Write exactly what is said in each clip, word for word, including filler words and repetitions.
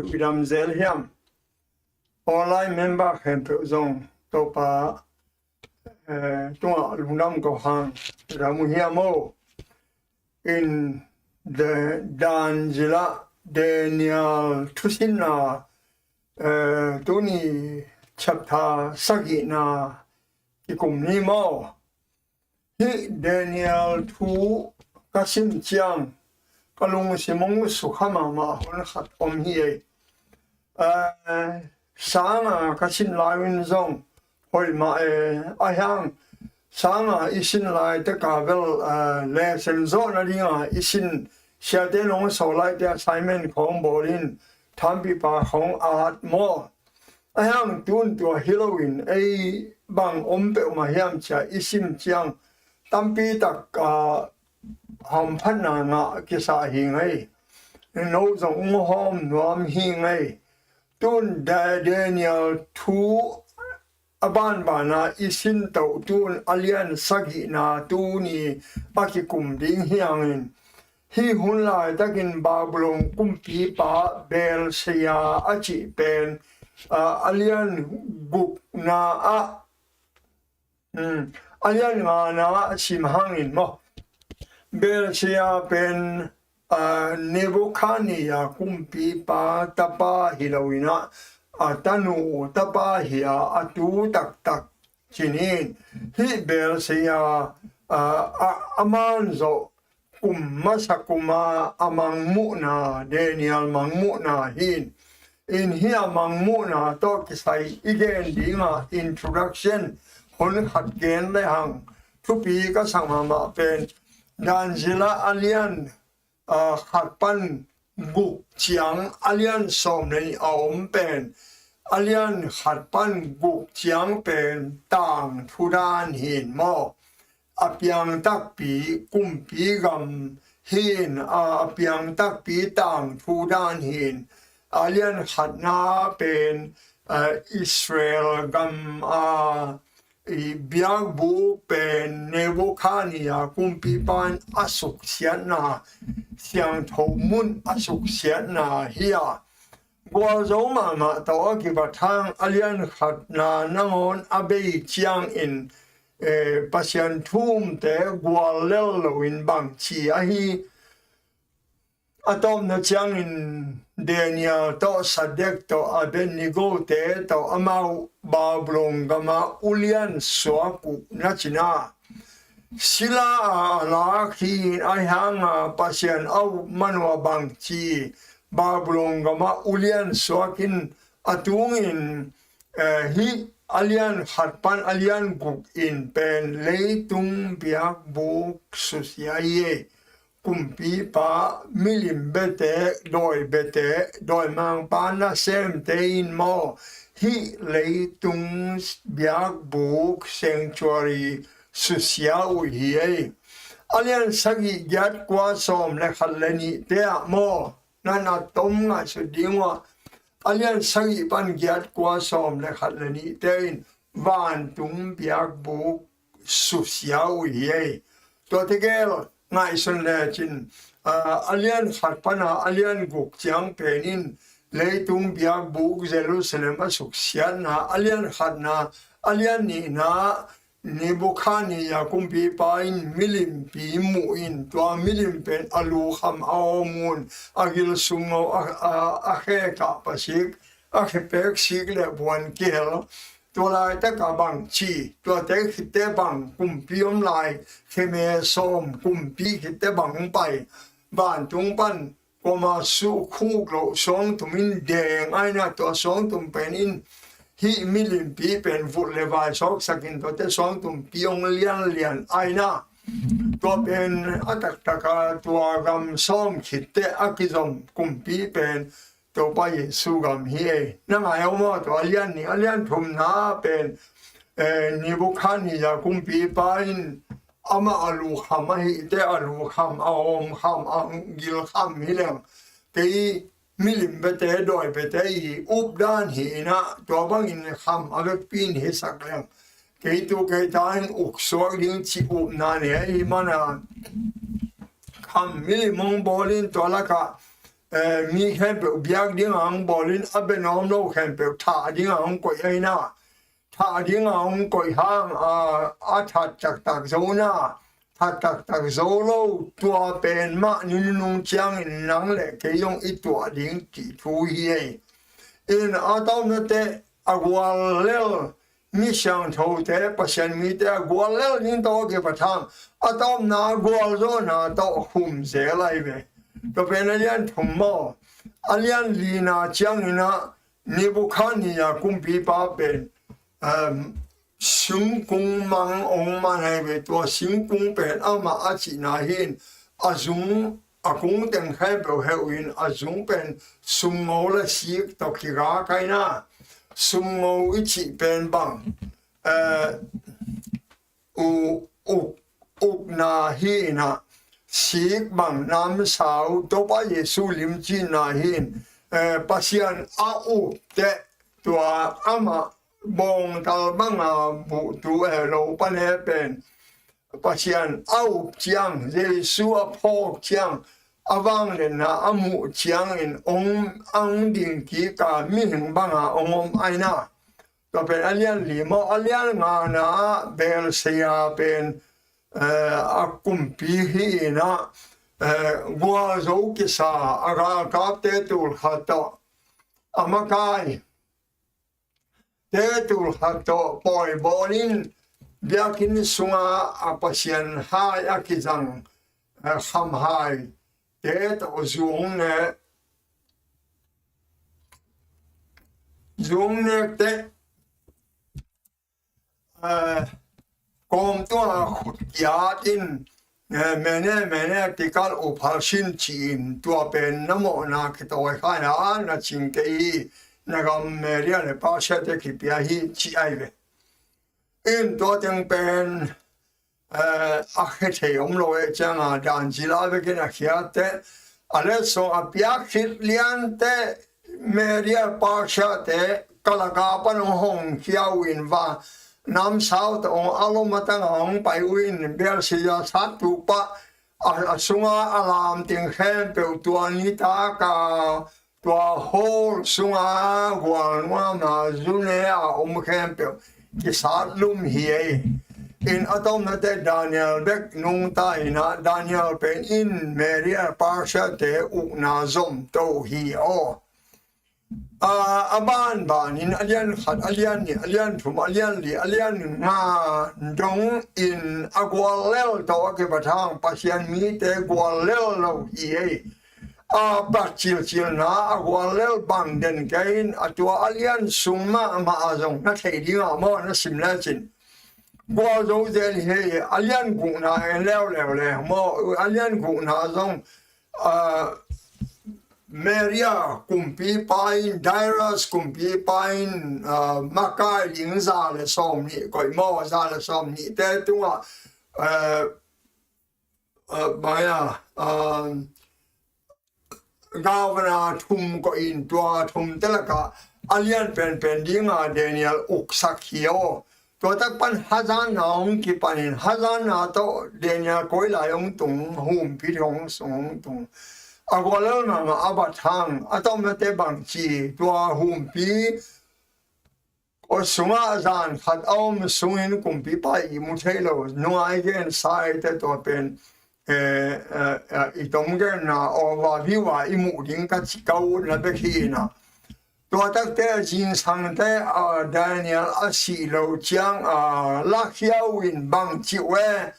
i dam zel hiam? Online member khempeuh zong Topa, eh, tungah lungdam ko hang, i dam uh hiam aw? In the Dan zila Daniel thusinna, eh, tuni chapter sagihna kikum ni maw? Hih Daniel thu ka sim ciang ka lungsim hong sukha mahmah hun khat om hi ei. Eh, sanga ka sin lai un zong hoih mah e, a hiang sanga i sin lai teka bel, eh, lesson zawhna dinga i sin, siate nong sawl laite assignment khawng bawlin thampipa khawng a at maw? A hiang tun tua hi loin ei bang om peuhmah hiam cia i sim ciang tampi tak, ah, hamphatna ngah kisa hi ngei. No zong ung hawm nuam hi ngei. Tun Da-, Daniel thu a banbana i sin toh tun a lian sagihna tuni a kikum ding hi hangin, hih hun laitakin Babylon kumpipa Belshazzar a cih pen, ah, a lian gukna ah, um, a lian ngana ah sim hangin maw? Belshazzar pen, ah, Nebuchadnezzar kumpipa tapa hi loin ah, a tanu tapa hi a, a tu taktak cinin, hih Belshazzar, ah, a, a man zawh kum masa kuma a mangmuhna, Daniel mangmuhna hi in. In hih a mangmuhna tawh kisai i gen dinga introduction hun khat gen le hang, thupi ka sak mahmah pen Dan zila a lian, ah, khat pan guk ciang a lian sawm le nih a om pen, a lian khat pan guk ciang pen tangthu dan hi in maw? A piang takpi kumpi gam hi in, a, a piang takpi tangthu dan hi in. A lian khatna pen, a, Israel gam, a, i biakbuk pen Nebuchadnezzar kumpipa in a suksiatna, siangtho mun a suksiatna hi a, gualzo mahmah tawh a kibat hang a lian khatna nangawn a bei ciangin, eh, Pasian thu umte gual lel loin bangci ahi. A tawpna ciangin Daniel tawh, Shadrach tawh, Abednego te tawh amau Babylon gama ulian suak uh na cina. Sila a lak hi in, ahi hanga Pasian a up man uh a bangci Babylon gama ulian suak in a tungin, eh, hih a lian khat pan a lian guk in pen leitung biakbuk susia hi ei. Kumpipa, milim bete, dawi bete, dawimangpa nasemte in maw, hih leitung biakbuk sanctuary susia uh hi ei. A lian sagih giat kua sawm le khat le nihte ah maw, na na tom ngaihsut ding uh a, a lian sagih pan giat kua sawm le khat le nihte in vantung biakbuk susia uh hi ei. Tuate gel ngaihsun lecin, a, a lian khat pana a lian guk ciang pen in leitung biakbuk Jerusalem a suksiatna, a lian khatna, a lian nihna Nebuchadnezzar kumpipa in milimpi muh in, tua milim pen a lukham a awm un, a gil sung a, a, a khekah pasik, a khepek sik le buan kihel. Tua laitaka bangci, tuate khitte bang kumpi om lai, kheme sawm kumpi khitte bang pai, vantung pan kuama sukhuk loh suangtum in deng aina, tua suangtum pen in hih milimpi pen vut le vai sawksakin tuate suangtumpi hong lianlian aina. Tua pen a taktaka tua gam sawm khitte a kizom kumpi pen Topa Jesu gam hi ei. Na ngai aw maw, tua a lian nih, a lian thumna pen, eh, Nebuchadnezzar kumpipa in amah a lukham ahihte, a lukham, a awmkham, a gilkham hi leng, kei milim bete, dawi bete i updan hi inah, tua bangin kham a vekpi in hisak leng, kei tu kei ta in uksuak ding cih upna nei ahih mana kham milim hong bawlin tua lakah eh, mi khempeuh biak ding a hong bawl in, a bia nuam lo khempeuh thah ding a hong koih ahi na. Thah ding a hong koih hang a, a that taktak zo na, that taktak zo lo, tua pen mah ni nunung ciangin nang le kei zong i tuah ding cih thu hi ei. In a tawpna teh a guallel mi siangthote, Pasian mite a guallel ding tawh a kipat hang, a tawpna a gualzawhna tawh a khum zel ahi ve. Tua pen a lian thum maw, a lian lina ciangin ah Nebukhadnezzar kumpipa pen, um, singkung mang ong man ahi ve. Tua singkung pen amah a cihna hi in, a zung, a kung teng khempeuh heuh in, a zung pen sumngo le sik tawh kigak ahi na. Sumngo i cih pen bang, eh, u, uk, ukna hi in ah, sik bang namsau, Topa Jesu limcinna hi in, eh, Pasian a up teh, tua amah bawngtal banga buhtu, eh, lo pane pen Pasian a up ciang, Jesu a phawk ciang, a vangliatna a muh ciangin ong, ong ding kik a, mihing banga ong om ahi na. Tua pen a lian li maw. A lian ngana ah Belshazzar pen, eh, a kumpi hi in ah, eh, gualzo kisa, a galkapte tul khat tawh, a makai te tul khat tawh pawi bawl in, biakinn sunga a pasian hai a kizang, eh, khamhai te tawh zuang ne, zuang nek teh, eh, kawm tua khut kiat in, eh, mene, mene, tekel, upharsin ci-in, tua pen na mawhna kitawi khai a, na cingte hi, na gam Media le Persia te kipia hi, ci ahi ve. In tua teng pen, eh, a khia thei om lo e cianga, Dan zila vekin a khiat teh, a letsong a piak khit lian teh, Media Persia te kalaka pan hong hong khia uh in va, namsau tawh hong a lom a tanga hong pai uh in, Belshazzar sat tu pah, a, a sunga a lam teng khempeuh tua nitak a, tua hall sunga gualnuama zune a om khempeuh kisat lum hi ei. In a tawpna teh Daniel bek nungta in ah, Daniel pen in Media Persia te ukna zom to hi aw. A, a banbanin a lian khat, a lian nih, a lian thum, a lian li, a lian nga dong in a guallel tawh a kipat hang Pasian mite guallel lo hi ei. A pat cilcilna a guallel bang den kei in, a tua a lian sung mahmah a zong na thei ding a maw, na sim lecin gualzo zel hi ei. A lian gukna en leuleu le maw, a lian gukna zong, ah, Media kumpipa in, Darius kumpipa in, ah, makai ding za le sawm nih koih maw, za le sawm nih te tungah, ah, ah, bang a, ah, governor thum koih in, tua thum te lakah a lian penpen dinga Daniel uksak hi aw. Tua tak pan hazanna hong kipanin, hazanna tawh Daniel koi lai hong tung, humpi hong sung hong tung. A guallel mahmah a bat hang, a tawpna teh bang ci, tua humpi kua sungah zan khat a om sungin kumpipa i mu thei lo, nungai gen sai te tua pen, eh, eh, eh, i tom genna overview a i muh ding ka ci ka utna bek hi na. Tua takte zingsang te, ah, Daniel a sih lo ciang, ah, lakhia uh in bang ci uh e,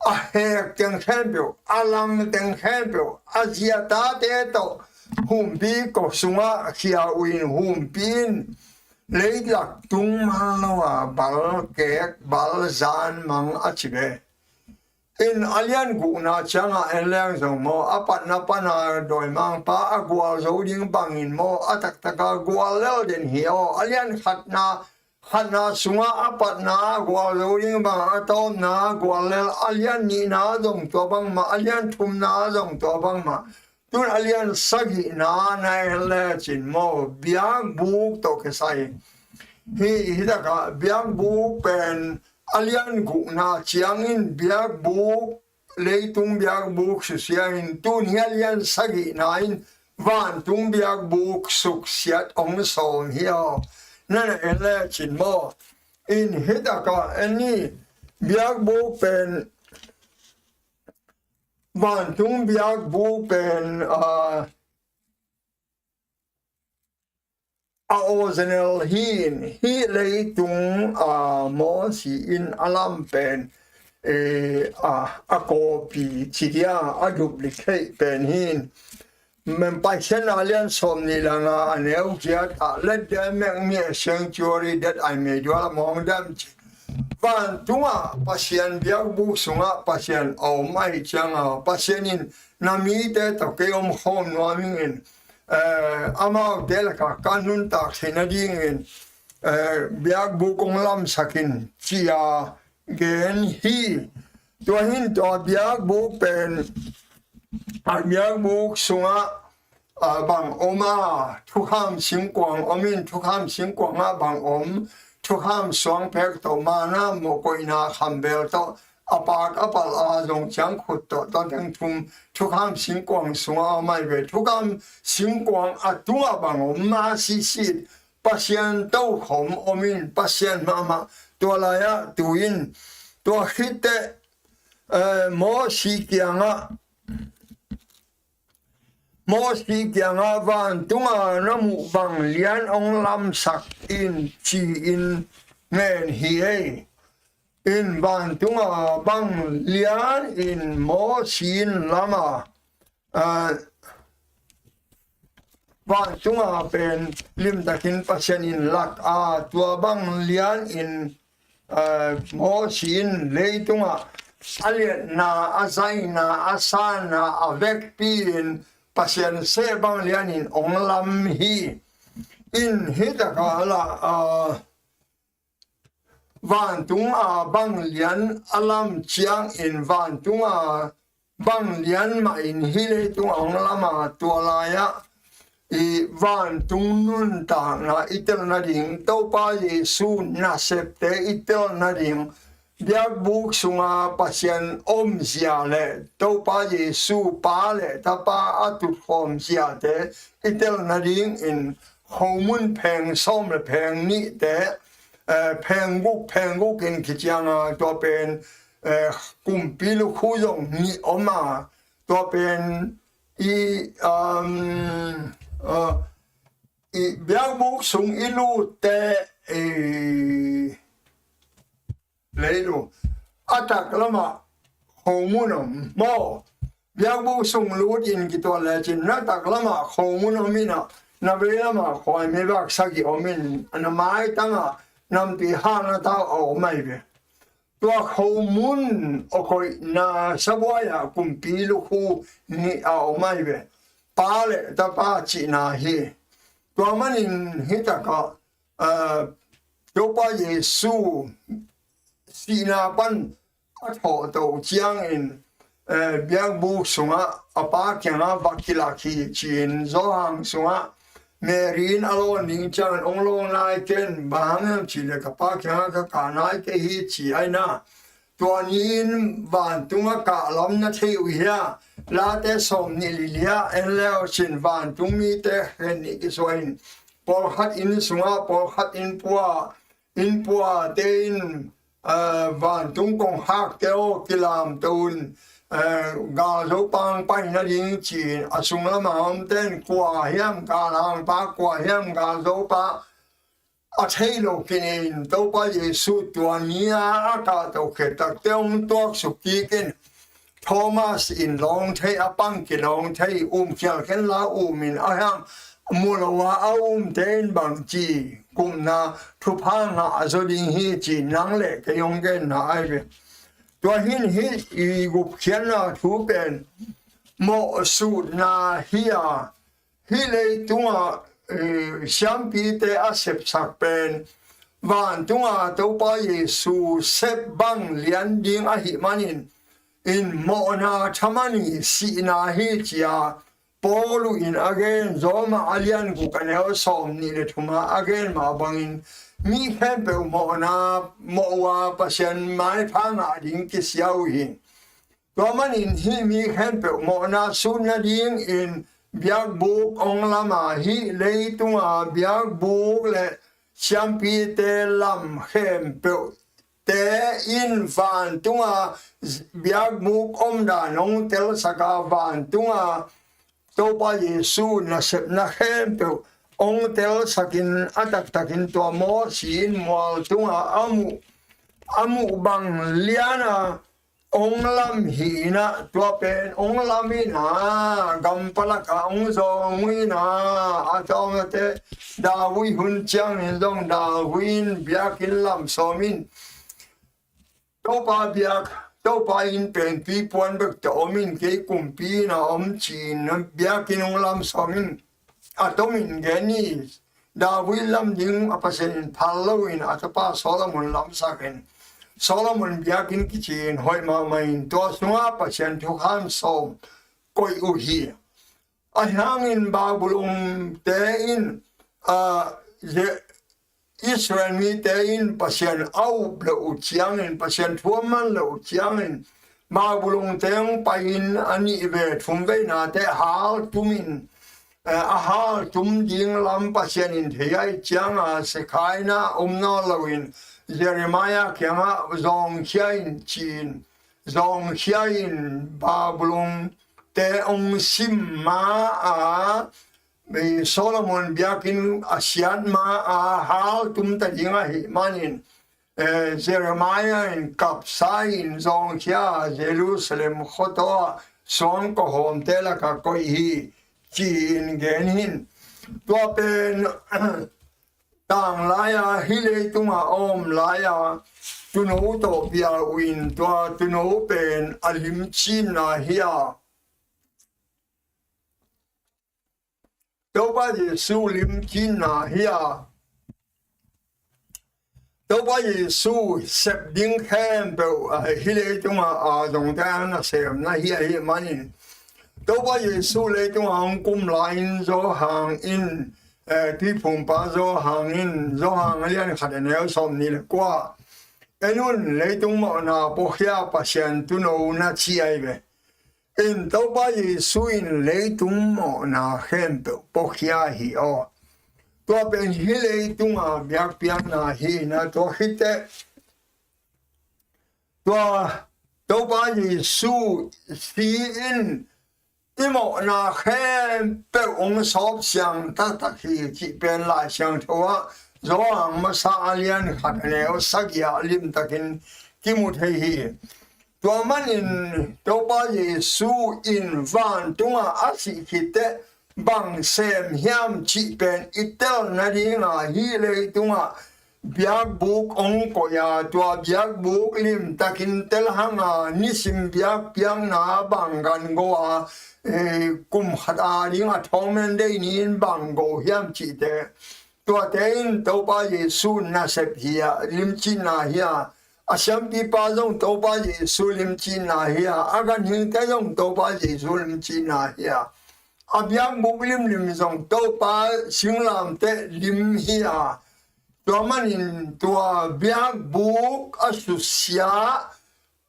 a hek teng khempeuh, a lang teng khempeuh, a ziatate tawh humpi kua sungah khia uh in, humpi in leilak tung man lo a, bal kek, bal zan mang a ci ve. In a lian gukna ciangah en leng zong maw, a patna pana dawimangpa a gualzo ding bangin maw, a taktaka guallel den hi aw. A lian khatna, khatna sungah a patna gualzo ding bang, a tawpna guallel, a lian nihna zong tua bangmah, a lian thumna zong tua bangmah. Tun a lian sagihna na en lecin maw, biakbuk tawh kisai hi. Hi takah biakbuk pen a lian gukna ciangin biakbuk leitung biakbuk susia in, tun hia lian sagihna in vantung biakbuk suksiat hong sawm hi aw. Na na en lecin maw? In hitakah en ni, biakbuk pen, vantung biakbuk pen, a, a original hi in, hih leitung, a, Mosi in a lam pen, e, a, a copy ci dia, a duplicate pen hi in. Men Paikhiatna lian sawm nih le nga a neu giat ah, let there make me a sanctuary that I may dwell among them ci. Vantungah Pasian biakbuk sungah Pasian a om ahih ciangah, Pasian in na mite tawh kei om khawm nuam ing in, eh, amaute lakah ka nuntak theih nadingin, eh, biakbuk hong lamsak in ci-a gen hi. Tua hi in tua biakbuk pen, a biakbuk sungah, a, bang om a, thukham singkuang om in, thukham singkuangah bang om, thukham suangphek tawh, manna mawhkoihna khambel tawh, a pak a palh a zong ciangkhut tawh, tua teng thum thukham singkuang sungah om ahi ve. Thukham singkuang a tungah bang om, mah sitsit Pasian tokhom om in, Pasian mahmah. Tua lai-ah tu in, tua khit teh, eh, Mosi kiangah, Mosi kiangah, vantunga na muh bang lian hong lamsak in, ci-in ngen hi ei. In vantunga bang lian in Mosi in lam a, a, vantunga pen limtakin Pasian in lak a, tua bang lian in, a, Mosi in leitungah a liatna, a zaina, a sanna, a vekpi in Pasian seh bang lian in hong lam hi. In hitakah lah, a, vantung a bang lian a lam ciangin vantung a bang lian mah in hih leitung a hong lam a, tua lai-ah i vantung nuntakna i tel nading, Topa Jesu nasepte i tel nading, biakbuk sunga Pasian omzia le Topa Jesu Pa le Tapa a tutkhawm ziate i tel nadingin khomun pheng sawm le pheng nihte, eh, pheng guk, pheng guk in kicianga, tua pen, eh, kumpi lukhu zong nih om a, tua pen i, um, uh, i biakbuk sung i lutte, i, lei lo. A taklamah khomun om maw? Biakbuk sung lut in kituat lecin na taklamah khomun om in a, na veilamah khuai mi vak sagih om in, na maitangah namtui hahna tau a om ahi ve. Tua khomun a koihna sabuai-ah kumpi lukhu nih a om ahi ve. Pa le Tapa cihna hi. Tua manin hitakah, ah, Topa Jesu sihna pan a thawhtoh ciangin, eh, biakbuk sungah a Pa kiangah va kilak hi ci-in, Johan sungah Mary in a lawn ding ciangin, hong lawn nai ken, bang hang hiam cih leh ka Pa kiangah ka kah nai kei hi ci ahi na. Tua ni-in vantungah kahlam na thei uh hia? Late sawm nih le li-ah en leu cin, vantung mite khen nih kisuah in, pawlkhat inn sungah, pawlkhat inn pua, inn puate in, eh, vantung kongkhakte aw, kilamto un, eh, galzo pang pai nading ci-in, a sunglam a omte in kua hiam galhangpa, kua hiam galzopa a thei lo kinin, Topa Jesu tua ni-a a kahto khit takteh hong tuaksuk kik in, Thomas in lawng thei, a pang kilawng thei, um khial khen la um in, a hiam mu lo a, a umte in bang ci, kumna thupha ngah a zaw ding hi ci, nang le kei hong genna ahi ve. Tua hi in hih i gupkhiatna thu pen mawhsutna hi a, hih leitungah, eh, siampite a sepsak pen vantunga Topa Jesu sep bang lian ding ahih manin, in mawhna thaman i sihna hi ci-a Paul in a gen, Roma a lian guk a neu sawm nih le thum a a gen mah bangin, mi khempeuh mawhna, mawh uh a Pasian maipha ngah ding kisia uh hi. Tua manin hih mi khempeuh mawhna sut nadingin biakbuk hong lam a, hih leitunga biakbuk le siampite lam khempeuh te in vantunga biakbuk omdan hong telsak a, vantunga Topa Jesu nasepna khempeuh hong telsakin, a taktakin tua Mosi in mual tunga a muh, a muh bang liana hong lam hi in ah, tua pen hong lam in ah, gam palak ah hong zawng uh in ah, a tawngte David hun ciangin zong David in biakinn lam sawm in, Topa biak, Topa inn pen tuipuan bek tawh om in, kei kumpi inn ah om ci-in biakinn hong lam sawm in, a tomin gen hi. David lam ding a Pasian in phal lo in a tapa Solomon lamsak in, Solomon biakinn kici in hoih mahmah in, tua sungah Pasian thukham sawm koih uh hi. Ahi hangin Babylon te in, a, Israel mite in Pasian a up loh uh ciangin, Pasian thu a man loh uh ciangin, Babylon te hong pai in a nih ve thum veinate hal tumin, eh, a hal tum ding lam Pasian in thei ahih cianga, Shekinah om nawn loin Jeremiah kiangah zawngkhia in ci-in, zawngkhia in Babylon te hong sim ma a, Solomon biakinn a siat ma a hal tum ta ding ahih manin, eh, Jeremiah in kapsa in zawngkhia a, Jerusalem khuataw ah suangkawhawmte lakah koih hi ci-in gen hi in. Tua pen tanglai-a hih leitunga a om lai-a tuuno tawh bia uh in, tua tuuno pen a limcinna hi a, Topa Jesu limcinna hi a, Topa Jesu sep ding khempeuh, ah, hih leitunga a zongte a nasemna hi ahih manin, Topa Jesu leitunga hong kum lai-in Johan in, eh, tuiphumpa Johan in, Johan a lian khat a neu sawmnih le kua, en un, leitung mawhna pawkhia Pasian tuuno na ci ahi ve. In Topa Jesu in leitung mawhna khempeuh pawkhia hi aw. Tua pen hih leitunga biakpiakna hi in ah, tua khit teh tua Topa Jesu si in i mawhna khempeuh hong sawp siang taktak hi cih pen Lai Siangtho ah Johan masa a lian khat a neu sagih ah limtakin kimu thei hi. Tua manin Topa Jesu in vantungah a sih khit teh bang sem hiam cih pen i tel nadinga hih leitungah biakbuk hong koih a, tua biakbuk limtakin tel hang a, nisim biakpiakna bang gan go a, eh, kum khat a ding a thawngmen dei ni-in bang go hiam cihte, tuate in Topa Jesu nasep hi a, limcinna hi a, a siampipa zong Topa Jesu limcinna hi a, a ganhingte zong Topa Jesu limcinna hi a, a biakbuk limlim zong Topa singlamteh lim hi a, tua manin tua biakbuk a susia,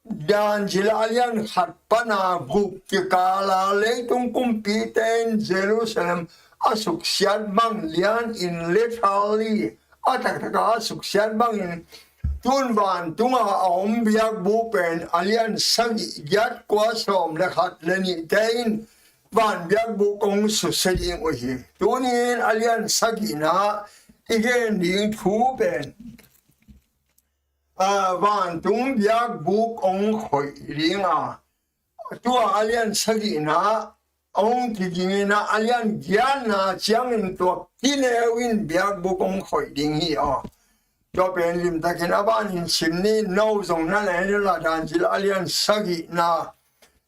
Daniel a lian khat pana guk kikala leitung kumpite in Jerusalem a suksiat bang lianin lethal li a taktaka a suksiat bangin tun vantunga a om biakbuk pen a lian sagih, giat, kua, sawm le khat le nihte in van biakbuk hong susia ding uh hi. Tunin a lian sagihna i gen ding thu pen, a, vantung biakbuk hong khoih ding a, tua a lian sagihna hong kigingin a, a lian giatna ciangin tua kineu in biakbuk hong khoih ding hi aw. Tua pen limtakin a banin sim ni, no zong na na en unla, Daniel a lian sagihna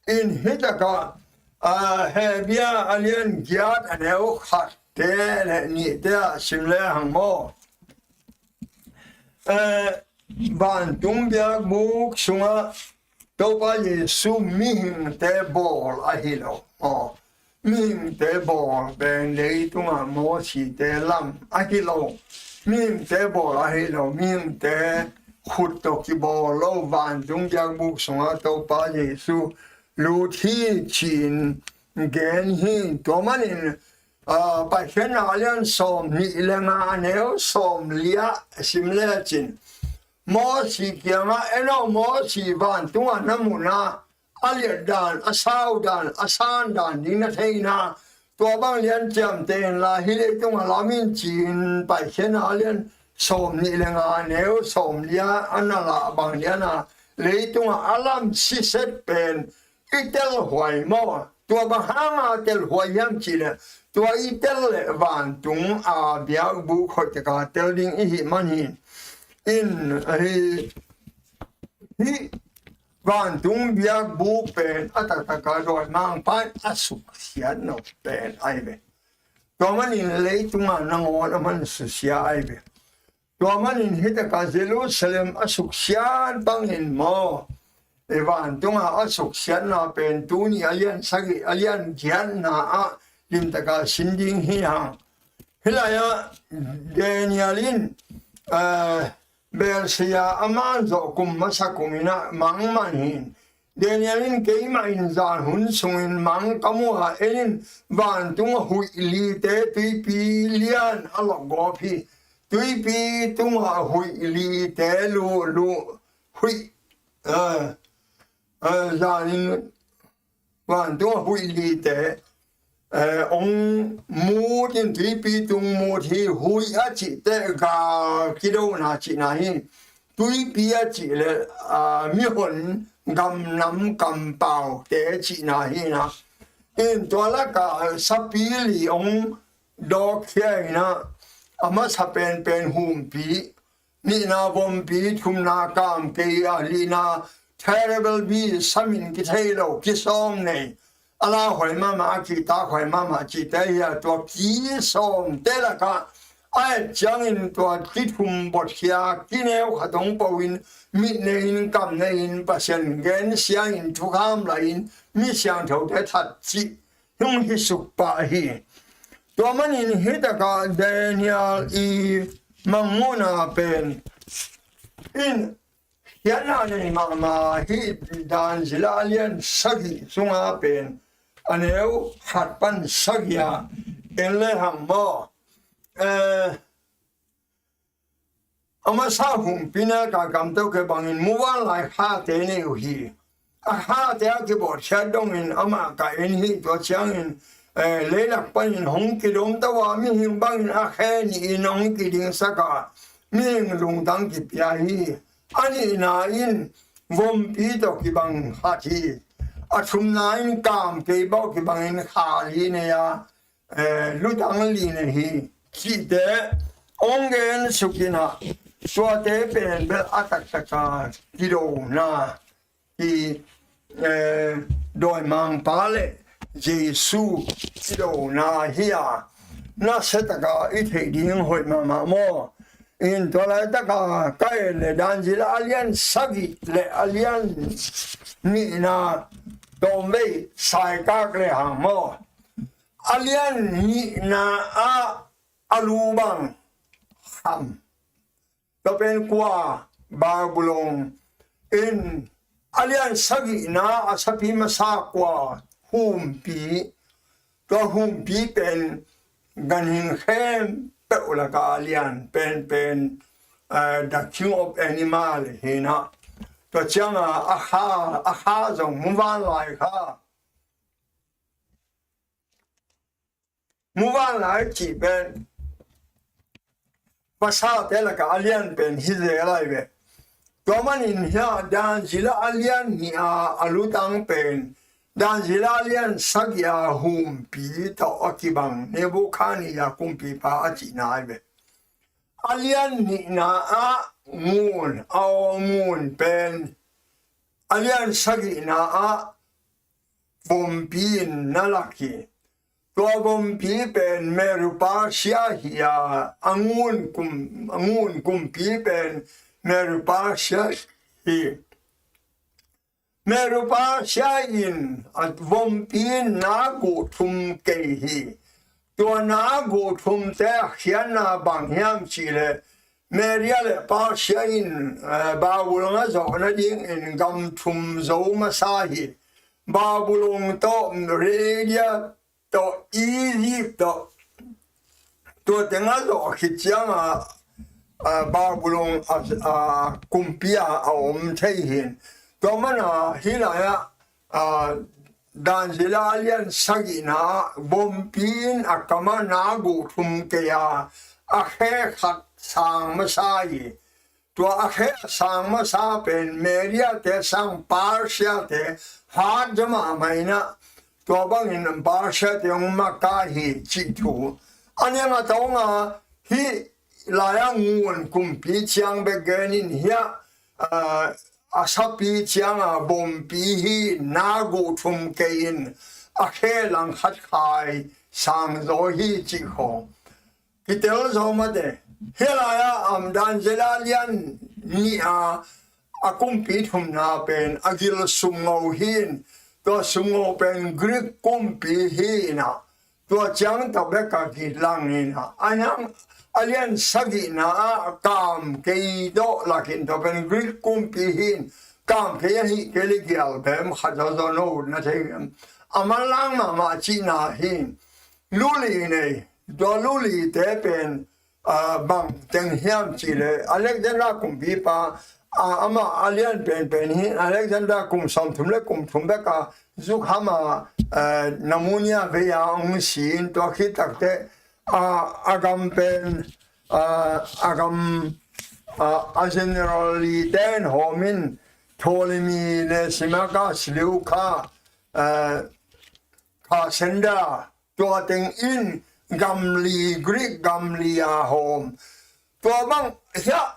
in hi taka, a, Hebru a lian giat a neu khatte le nihte ah sim le hang maw. Eh, vantung biakbuk sungah Topa Jesu mihingte bawl ahi lo. Aw, mihingte bawl pen leitungah Mosite lam ahi lo. Mihingte bawl ahi lo, mihingte khut tawh kibawl lo, vantung biakbuk sungah Topa Jesu lut hi ci-in gen hi. Tua manin, ah, Paikhiatna a lian sawm nih le nga a neu sawm li ah sim lecin, Mosi kiangah, "En aw Mosi, vantungah na muhna a liat dan, a sau dan, a san dan ding na theihna, tua bang lian ciamteh inla hih leitungah lam in," ci-in Paikhiatna a lian sawm nih le nga a neu sawm li ah a na lah bang lian a leitungah a lam siset pen i telhuai maw? Tua bang hanga telhuai hiam cihleh, tua i tel leh vantung a biakbuk hoih taka tel ding i hih man hi. In, hih, hih vantung biakbuk pen a taktaka dawimangpa in a suksiat nop pen ahi ve. Tua manin leitunga nangawn a man susia ahi ve. Tua manin hih taka Jerusalem a suksiat bangin maw, i vantunga a suksiatna pen tuni a lian sagih, a lian giatna ah limtaka sin ding hi hang. Hih lai-ah Daniel in, eh, Belshazzar a man zawh kum masa kum in ah mang man hi. Daniel in, "Keimah in zan hun sungin mang ka mu a, en in, vantung a huih lite tuipi lian a lawkgawp hi. Tuipi tungah huih lite luh luh, huih, eh, eh, zanin vantung a huih lite, eh, hong mut in tuipi tung mut hi. Huih a cihte gal kidona cihna hi. Tuipi a cihleh, ah, mihon gamnam kampaute cihna hi na. In tua lakah sapi li hong dawkkhia in ah, a masa penpen humpi, nihna vompi, thumna kamkei, a lina terrible beast, samin kithei lo, kisawm nei, a lauhuai mahmah, a kihtakhuai mahmah cihte hi a, tua kisawmte lakah a et ciangin tua kithum botkhia, kineu khat hong po in, mit nei in, kam nei in, Pasian gensia in, thukham la in, mi siangthote that cih hong hi suk pah hi. Tua manin hih takah Daniel i mangmuhna pen in khiatna nei mahmah hi. Dan zila a lian sagih sunga pen a neu khat pan sagih a en le hang maw. Eh, a masa humpi na ka kamto ke bangin muvanlai khate nei uh hi. A khate a kibawhkhiat dongin amah ka en hi. Tua ciangin, eh, leilak panin hong kidom to a, mihing bangin a khe nih in hong kidingsak a, mihing lungtang kipia hi. A nihna in vompi tawh kibang khat hi. A thumna in kamkei bawh kibangin kha li nei a, eh, lutang li nei hi. Cihte hong gen suk in ah, tuate pen bel a taktaka kidona hi, eh, dawimangpa le Jesu kidona hi a, nasia taka i theih ding hoih mahmah maw. In tua laitaka ka en le Dan zila a lian sagih le a lian nihna tawmvei saikak le hang maw. A lian nihna ah a lu bang kham, tua pen kua? Babylon. In a lian sagihna a sapi masa kua? Humpi. Tua humpi pen ganhing khempeuh laka a lian penpen, eh, the king of animal hi na. Tua cianga a kha, a kha zong muvanlai kha, muvanlai cih pen pasate laka a lian pen hi zel lai ve. Tua manin hiah Dan zila a lian nih a a lutang pen Dan zila a lian sagih a humpi tawh a kibang Nebukhadnezzar kumpipa a cihna ai ve. A lian nihna ah ngun, a aw ngun pen a lian sagihna ah vompi in na lak hi. Tua vompi pen Medo-Persia hi a, a ngun kum, a ngun kumpi pen Medo-Persia hi. Medo-Persia in a vompi in na guh thum kei hi. Tua na guh thumte a khiatna bang hiam cihleh, Media le Persia in, eh, Babylon a zawh nadingin gam thum zo masa hi. Babylon tawh, Media tawh, Egypt tawh, tua teng a zawh khit cianga, a, Babylon a, a kumpi a, a om thei hin. Tua mana hih lai-ah, a, Dan Zila a lian sagihna ah bompi in a kamah na guh thum kei a, a khe khat sang masa hi. Tua a khe a sang masa pen Media te sang Persia te hat zaw mahmah in ah, tua bangin Persia te hong maka hi cih thu. A niang a tawnga hih lai-ah ngun kumpi ciang bek gen in hiah, a, a sapi cianga bompi hi, na guh thum kei in a khe langkhat khai sang zaw hi cih khawng kitel zaw mate. Hih lai-ah, um, Dan Zila lian nih a, a kumpi thumna pen a gil sumngo hi in, tua sumngo pen Greek kumpi hi in ah, tua ciang tawh bek a kilang in ah, a niang a lian sagihna ah kam kei tawh lakin tua pen Greek kumpi hi in, kam kei ahih kei leh gial bem khat zawzaw no na thei. A manlang mahmah cihna hi in, lu li nei, tua lu li te pen, a, bang teng hiam cih leh Alexander kumpipa, a, amah a lian penpen hi in, Alexander kum sawmthum le kum thum bek a zukham a, a, pneumonia vei a hong si in, tua khit takteh, a, a gam pen, a, a gam, a, a general li ten hawm in, Ptolemy le Seleucus, Seleucus, a, Cassander, tua teng in gam li, Greek gam li a hawm. Tua bang hiah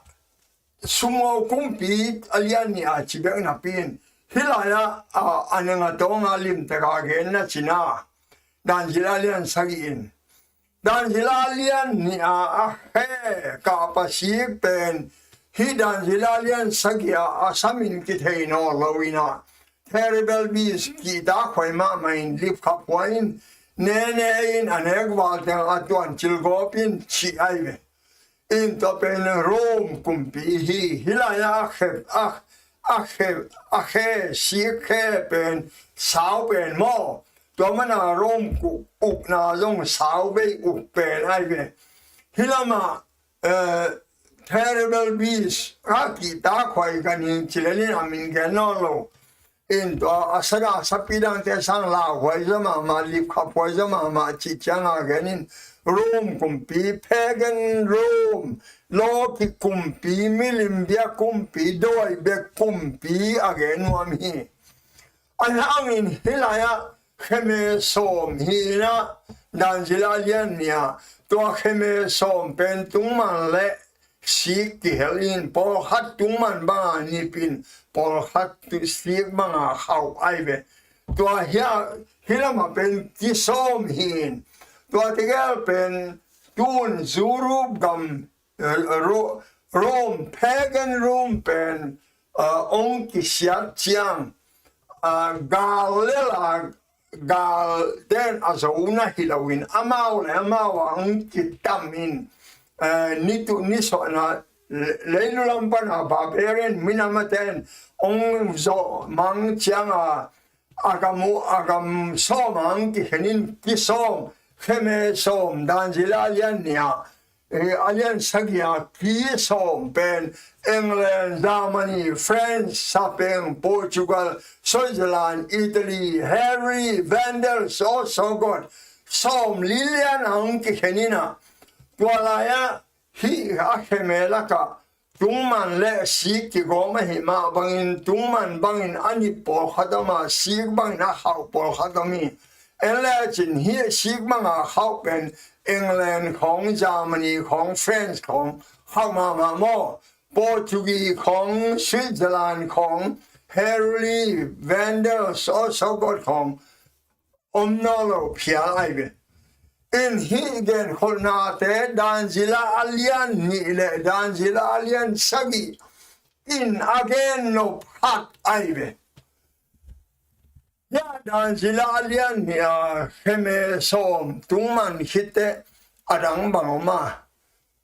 sumngo kumpi a lian nih a ci bek napi in, hih lai-ah, a, a niang a tawnga limtak a gen na cihna, Dan Zila lian sagih in. Dan Zila lian nih a a khe kapa sik pen, hih Dan Zila lian sagih a a sam in kithei nawn lo in ah, Terrible Beast kihtakhuai mahmah in, lipkhaphuai in, nene in a nek val teng a tuancil gawp in cih ahi ve. In tua pen Rome kumpi hi, hih lai-ah a khe, a, a khe, a khe sik khe pen sau pen maw. Tua mana Rome ku ukna zong sau bei uk pen ahi ve. Hih lamah, eh, Terrible Beast a kihtakhuai ka ning ci lel in a min gen nawn lo. In tua a sana sapi dangte sang lauhuai zaw mahmah, lipkhaphuai zaw mahmah cih cianga gen in, Rome kumpi, pagan Rome, lawki kumpi, milim bia kumpi, dawi bek kumpi a gen nuam hi. A hangin hih lai-ah kheme sawm hi in ah, Dan Zila lian nih ah, tua kheme sawm pen tungman le sik kihel in, pawlkhat tungman banga nip in, pawlkhat tu sik banga khauh ahi ve. Tua hiah hih lamah pen kisawm hi in, tua tegel pen tun Europe gam, eh, Ro-, Rome, pagan Rome pen, eh, hong kisiat ciang, eh, gal lela, gal den a zo na hi loin, amau le amau a hong kitam in, eh, nitu nisawhna le-, leilu lam pana barbarian minamate in hong zawh mang cianga, a gam uh, a gam sawm a hong kikhen in kisawm, kheme sawm, Dan Zila lian nih ah, eh, a lian sagih a kisawm pen England, Germany, France, Spain, Portugal, Switzerland, Italy, Hungary, Vandals, Ostrogoths, sawm li lian a hong kikhen in ah, tua lai-ah hih a kheme lakah tungman le sik kigawm ahi mah bangin, tungman bangin a nip pawlkhat om a, sik bangin a khauh pawlkhat om hi. En lecin hih sik banga khauh pen England khawng, Germany khawng, France khawng khauh mahmah maw. Portuguese khawng, Switzerland khawng, Heruli, Vandals, Ostrogoths khawng om nawn lo phial ahi ve. In hih genkholhnate Dan Zila a lian nih le Dan Zila a lian sagih in a gen nop khat ahi ve. Hiah Dan Zila a lian nih a kheme sawm tungman khitteh a dang bang om a,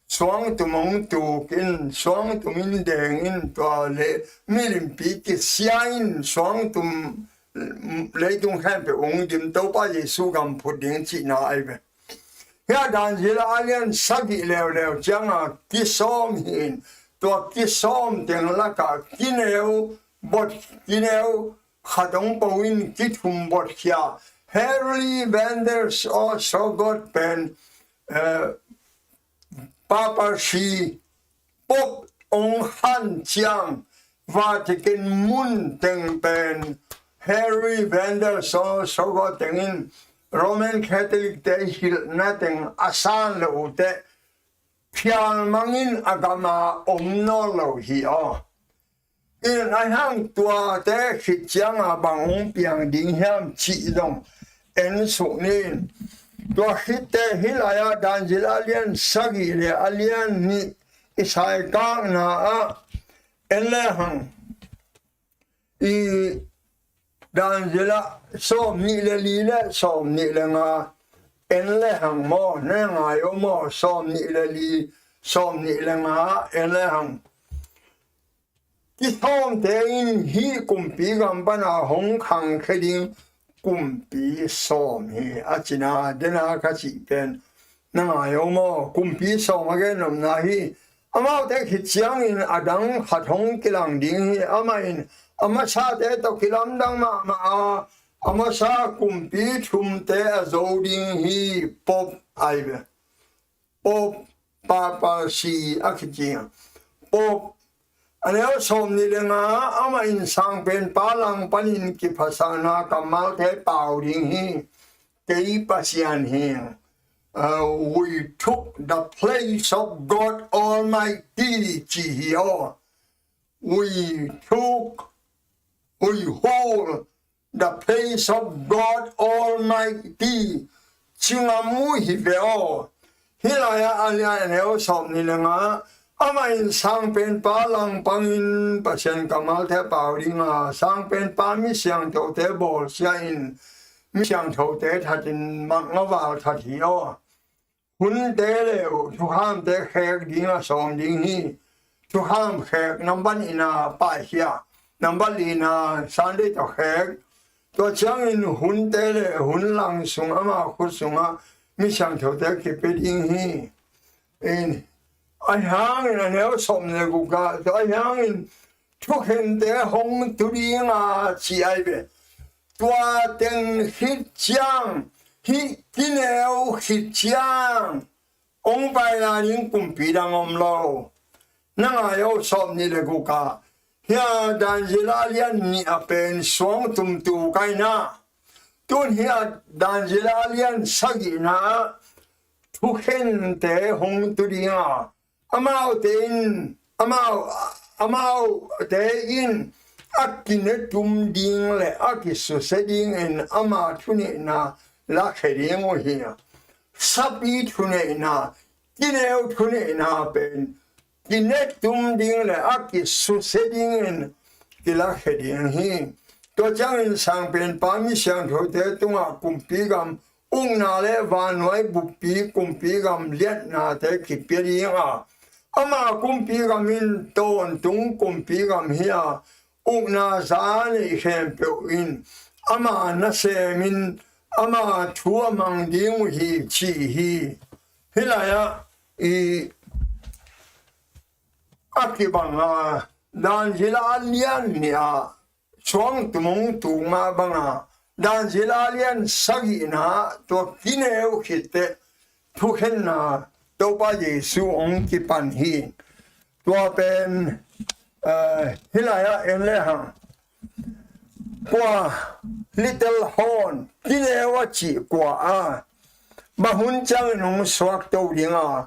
suangtum hong tuk in, suangtum in deng in, tua le milimpi kisia in, suangtum leitung khempeuh hong dim, Topa Jesu gam phut ding cihna ahi ve. Hia Daniel a lian sagih leuleu cianga kisawm hi in, tua kisawm teng lakah kineu bot, kineu khat hong po in kithum bot khia. Harry Vander Sor-, Sogod pen, eh, papacy, Pope hong han ciang Vatican mun teng pen Harry Vander Sor-, Sogod teng in Roman Catholic te hilhna teng a san lo uh teh phial mangin a gama om nawn lo hi aw. In a hang tuate khit cianga bang hong piang ding hiam cih zong en suk ni in. Tua khitte hih lai-ah Daniel a lian sagih le a lian nih i saikakna ah en lehang, i Daniel ah sawm nih le li le sawm nih le nga en lehang maw, na ngai aw maw, sawm nih le li, sawm nih le nga en lehang. Kisawmte in hih kumpi gam pana hong khangkhia ding kumpi sawm hi a cina dena ka cih pen na ngai aw maw? Kumpi sawm a gen nopna hi. Amaute khit ciangin a dang khat hong kilang ding hi. Amah in a masate tawh kilamdang mahmah a, a masa kumpi thumte a zo ding hi. Pope ahi ve. Pope, papacy a kici a. Pope, a neu sawm nih le nga, amah in sangpenpa lang panin kiphasalna kammalte pau ding hi. Kei Pasian hi. Uh, we took the place of God Almighty, ci hi aw. We took, we hold the place of God Almighty, ci ngam uh hi ve aw. Hih lai-ah a lian a neu sawm nih le nga, amah in sangpenpa langpangin Pasian kammalte pau ding a, sangpenpa mi siangthote bawlsia in, mi siangthote thatin mak ngaval that hi aw. Hunte le uh thukhamte khek ding a sawm ding hi. Thukham khek nambat nihna paihia, nambat lina Sunday tawh khek. Tua ciangin hunte le hun lang sung ama khut sungah mi siangthote kipia ding hi. In, ahi hangin a neu sawm le guk ah, tua ahi hangin thukhente hong tu ding a ci ahi ve. Tua teng khit ciang, hih kineu khit ciang hong paina ding kumpi dang om lo. Na ngai aw, sawm nih le guk ah, hia Daniel a lian nih a pen suang tumtu kaina. Tun hia Daniel a lian sagihna ah thukhente hong tu ding a, amaute in, amau, amaute in a kinetum ding le a kisusia dingin ama thunihna lakhia ding uh hi. Sapi thunihna, kineu thunihna pen kinetum ding le a kisusia dingin kilakhia ding hi. Tua ciangin sangpenpa mi siangthote tungah kumpi gam ukna le vannuai buppi kumpi gam liatnate kipia ding a, ama kumpi gam in tawntung kumpi gam hi a, ukna za nei khempeuh in ama nasemin ama thu a mang ding uh hi, ci hi. Hih lai-ah i a kibang a, Daniel a lian nih ah suang tumung tung mah banga, Daniel a lian sagihna tua kineu khitteh thukhenna Topa Jesu hong kipan hi. Tua pen, eh, hih lai-ah en lehang, kua, little horn, kineu a cih kua a, bang hun ciangin hong suakto ding a,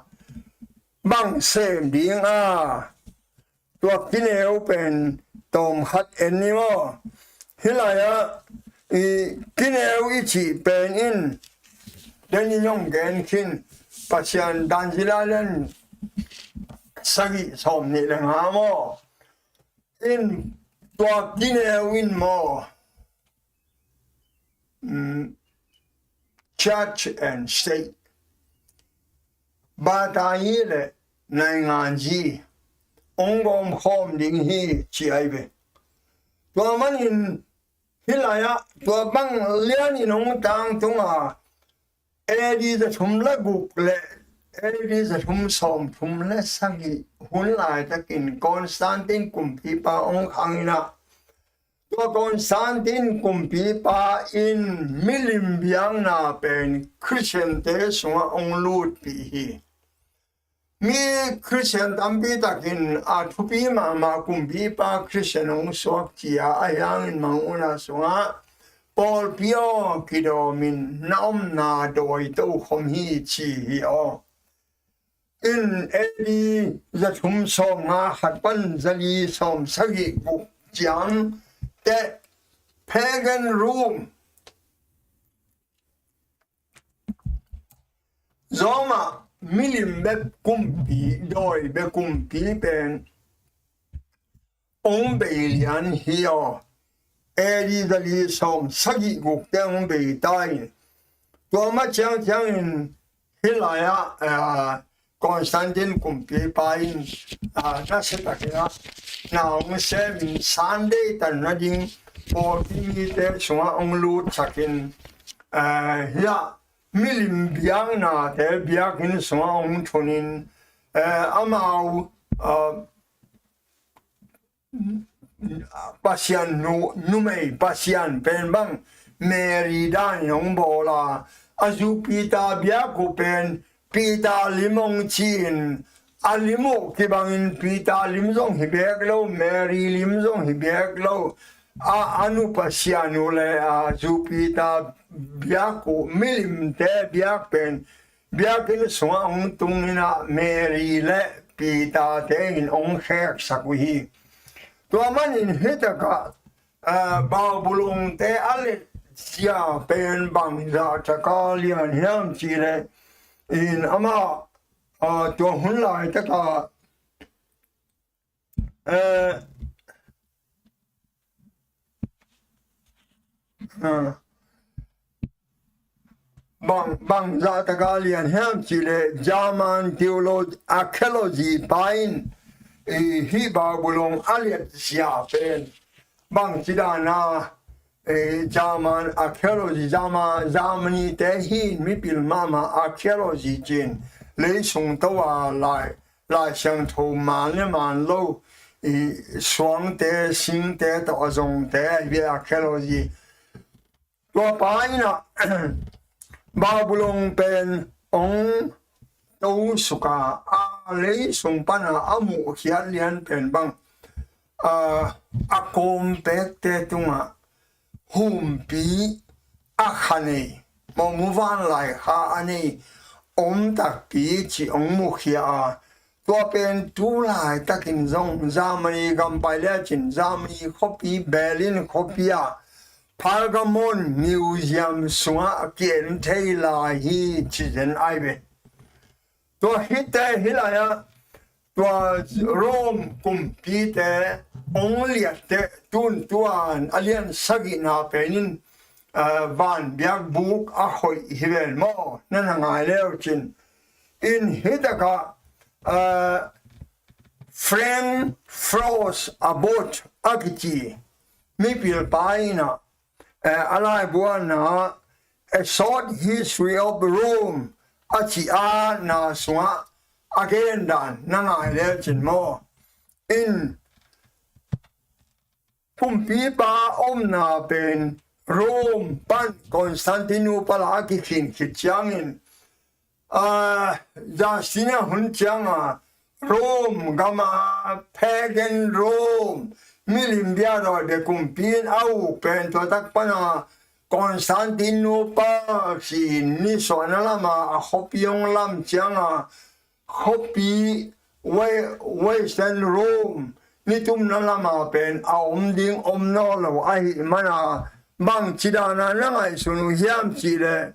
bang sem ding a, tua kineu pen tawmkhat en ni maw? Hih lai-ah i kineu i cih pen in, den in hong gen khin, Pasian, Daniel a lian sagih sawm nih le nga maw? In tua kineu in maw, mm, church and state, batayi le nainganzi hong gawmkhawm ding hi, ci ahi ve. Tua manin Hih lai-ah tua bang lianin hong tangtung a, A D za thum le guk le A D za thum sawm thum le sagih hun laitakin Constantine kumpipa hong khang in ah, tua Constantine kumpipa in milim biakna pen Khristiante sungah hong lutpih hi. Mi Khristian tampi takin a thupi mahmah kumpipa Khristian hong suak ci-a, ahi hangin Mangmuhna sungah, pawlpi aw, kidawmin na omna dawi tokhom hi, ci hi aw. In A D za thum sawm nga khat pan za li sawm sagih guk ciang teh, pagan Rome, Roma milim bek kumpi, dawi bek kumpi pen hong bei lian hi aw. A D za li sawm sagih guk teng hong bei ta in, tua mah ciang ciangin hih lai-ah, ah, Constantine kumpipa in, ah, nasia takin ah, na hong semin Sunday tan nading pawlpi mite sungah hong lutsakin, ah, hiah milim biaknate biakinn sungah hong thunin, eh, amau, ah, Pasian nu, numei Pasian pen bang Mary danin hong bawl a, a zu Peter biak uh pen Peter lim hong ci-in, a lim uh kibangin Peter lim zong hi bek lo, Mary lim zong hi bek lo. A, a nu Pasian uh le a zu Peter biak uh, milimte biak pen biakinn sungah hong tung in ah Mary le Peter-te in hong kheksak uh hi. Tua manin hih takah, ah, Babylon-te a letzia pen bangzah taka lian hiam cih leh, in amah, ah, tua hun laitakah, eh, ah, bang, bangzah taka lian hiam cih leh German theology, archaeology pa in, i, hih Babylon a letzia pen bangci dana, i, German archaeology, German, Germany-te hi in mipil mahmah archaeology ci-in, leisung to a lai, Lai Siangtho man le man lo, i, suangte, singte tawh a zongte, i, archaeology. Tua pa in ah, Babylon pen hong tosuk a, a leisung pana a muhkhiat lian pen bang, a, a kawm pekte tungah humpi a kha nei, mawhmu vanlai kha a nei om takpi cih hong mukhia a, tua pen tu laitakin zong Germany gam pai lecin Germany khuapi Berlin khuapi ah Pergamon Museum sungah a ki-en thei lai hi ci zen ai ve. Tua hite hih lai-ah tua Rome kumpite hong liatte tun tuan a lian sagihna penin, ah, van biakbuk a hoih hi ven maw, na na ngai leu cin. In hih takah, ah, Frank Frost Abbott a kici mipil pa in ah, eh, a laibuanna A Short History of Rome a cih a na sungah a gendan na ngai lecin maw. In kumpipa omna pen Rome pan Constantinople a kikhin khit ciangin, ah, Justina hun cianga Rome gama pagan Rome milim biadawi be kumpi in a uk pen tua tak pana Constantinople ci-in nisuahna lama a khuapi hong lam cianga khuapi Western Rome nitumna lama pen a om ding om naw lo ahih mana bangci dana na ngaihsun uh hiam cihleh,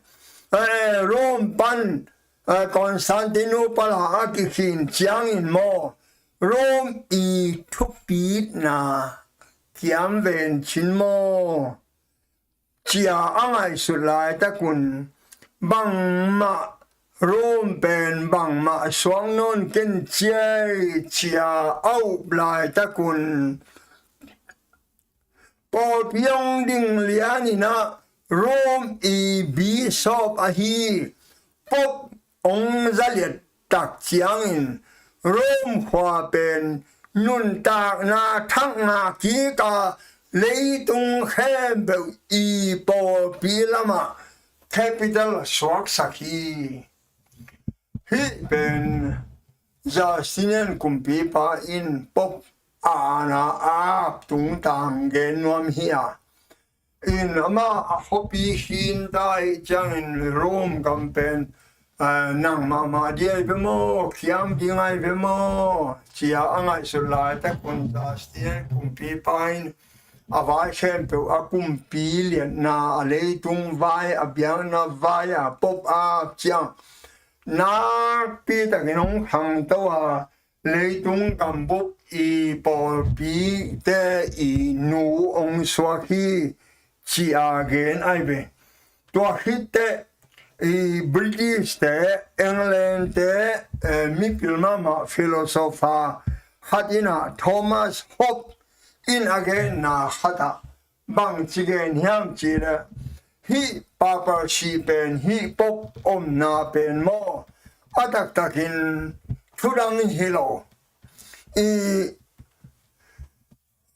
eh, Rome pan, eh, Constantinople a a kikhin ciangin maw, Rome i thupitna kiam ven cin maw, cia a ngaihsut laitakun bangmah Rome pen bangmah suak nawn ken ciai cia a up laitakun pawlpi hong ding lianin ah Rome i bishop ahi Pope hong zaliat tak ciangin Rome khua pen nuntakna thakna kik a leitung khempeuh i pawlpi lamah capital suaksak hi. Hih pen Justinian kumpipa in Pope aana a ap tungtang gen nuam hi a, in amah a khuapi khin ta ahih ciangin Rome gam pen, eh, nang mahmah ding ahi ve maw, khiam ding ahi ve maw, ci-a a ngaihsut laitak un Justinian kumpipa in a vai khempeuh, a kumpi liatna, a leitung vai, a biakna vai a Pope a ap ciang nakpi takin hong khangto a, leitung gambup i pawlpite i nu hong suak hi, ci-a gen ahi ve. Tua khit teh i British te, England te, eh, mipil mahmah philosopher khat in ah, Thomas Hobbes in a genna khat ah bang ci gen hiam cih leh, hih papacy pen, hih Pope omna pen maw, a taktakin thudang hi lo. I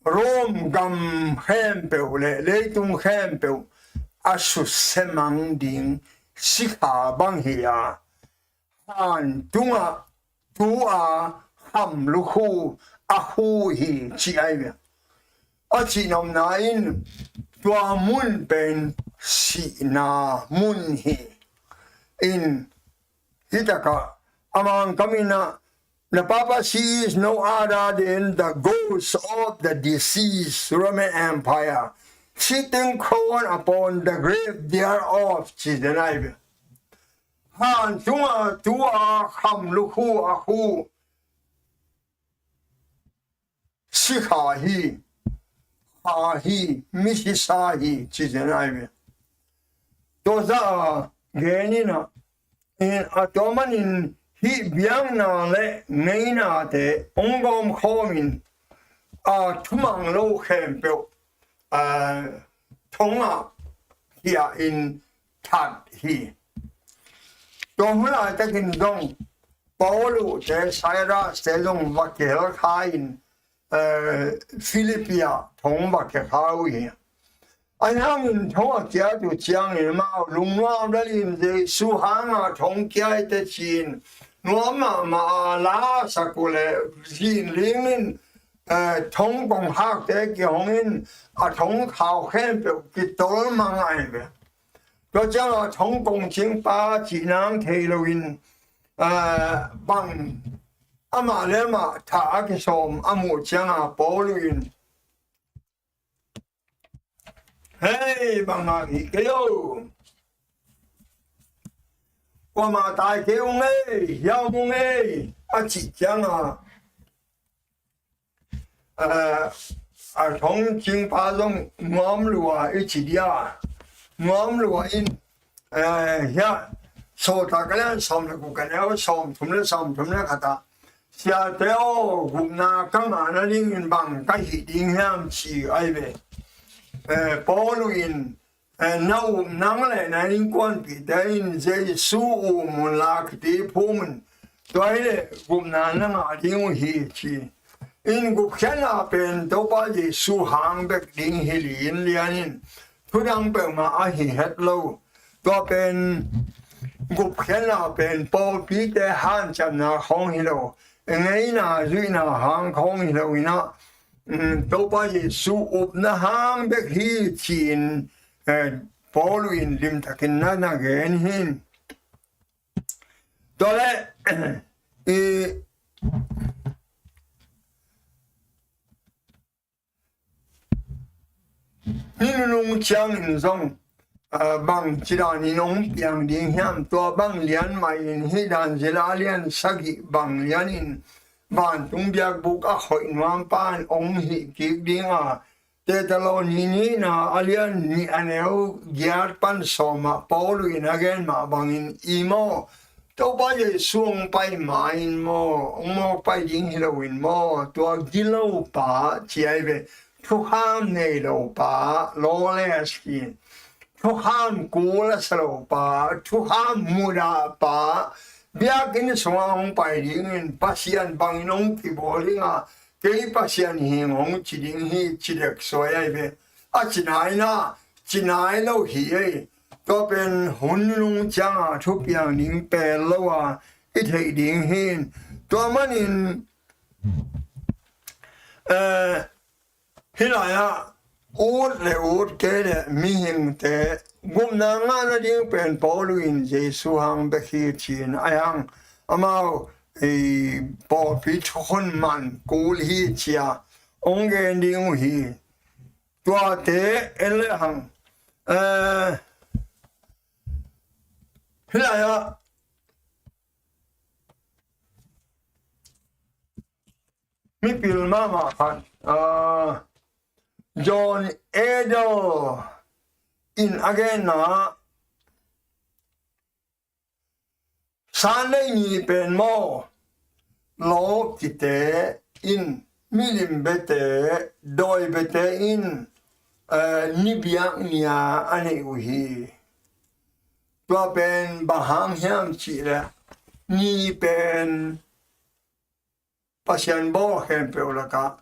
Rome gam khempeuh le leitung khempeuh a susia mang ding sikha bang hi a, han tungah tu a kham lukhu a khu hi, ci ahi ve. A cihnopna in tua mun pen sihna mun hi. In hih takah a Mangkam in ah, the papacy is no other than the ghost of the deceased Roman Empire, sitting crowned upon the grave thereof, ci den ahi ve. Han tungah tu a kham lukhu a khu sikha hi, kha hi, misisa hi, ci den ahi ve. Tua zah a gen in ah, in a tua manin hih biakna le ngeinate hong gawmkhawmin a thumang lo khempeuh a, thongah hiah in that hi. Tua hun laitakin zong Paulu te, Silas te zong va kihelkha in, eh, Philippi ah thong va kiakha uh hi. Ahi hangin thong a kiat uh ciangin amau lungnuam lelin Jesu hanga thong kia i teci-in nuam mahmah a lasak uh leh zinling in, eh, thong kongkhakte kihong in a thong khau khempeuh kitol mang ahi ve. Tua ciangah thong kongcingpa cih nang thei loin, eh, bang amah le amah thah a kisawm a muh ciangah Paulu in, "Hei, bang ngah hih kei o. Kuamah tai kei ung ei, hiam ung ei," a cih ciangah, a, a thongcingpa zong nuam lua i ci dia, nuam lua in, eh, hiah, Sawltak a lian sawm le guk, a neu sawm thum le sawm thum le khat ah, "Siate aw, gupna ka ngah nadingin bang ka hih ding hiam?" ci ahi ve. Eh, Paulu in, eh, na up nang le na innkuanpihte in Jesu um un la, kiti phum un, tua hi leh gupna na ngah ding uh hi, ci. In gupkhiatna pen Topa Jesu hang bek ding hi lianlian in, thudang peuhmah ahi het lo. Tua pen, gupkhiatna pen pawlpite hanciamna khawng hi lo, ngeina zuihna hang khawng hi lo in ah, um, Topa Jesu upna hang bek hi, ci-in, eh, Paulu in limtakin na na gen hi. Tua leh, i, hih nunung ciangin zong, ah, bang cidanin hong piang ding hiam? Tua bang lian mah in hih Dan zila lian sagih bang lianin vantung biakbuk a khoih nuampa in hong hih kik ding a, Thesalonika nihna a lian nih, a neu giat pan sawm ah Paulu in a gen mah bangin, i maw, Topa Jesu hong pai ma-in maw, hong mawk pai ding hi loin maw, tua gilopa ci ahi ve. thukham nei lo pa, lawless hi. Thukham kul a sa lo pa, thukham mudah pa, biakinn sungah hong pai dingin Pasian bangin hong kibawl ding a, kei Pasian hi ing hong ci ding hi, ci dek suai ahi ve. A ci nai na, ci nai lo hi ei. Tua pen hun nunung cianga thupiang ding pel lo a i theih ding hi. Tua manin, eh, hih lai-ah ut le ut kei le mihingte gupna ngahna ding pen Paul in Jesu hang bek hi ci-in a hang, amau i pawlpi thukhun man kul hi ci-a hong gen ding uh hi. Tuate en le hang, eh, hih lai-ah mipil mahmah khat, ah, John Edel in a genna, Sunday ni pen maw, lawkite in, milim biate, dawi biate in, eh, ni biak ni-a a neih uh hi. Tua pen bang hang hiam cihleh, ni pen Pasian bawl khempeuh lakah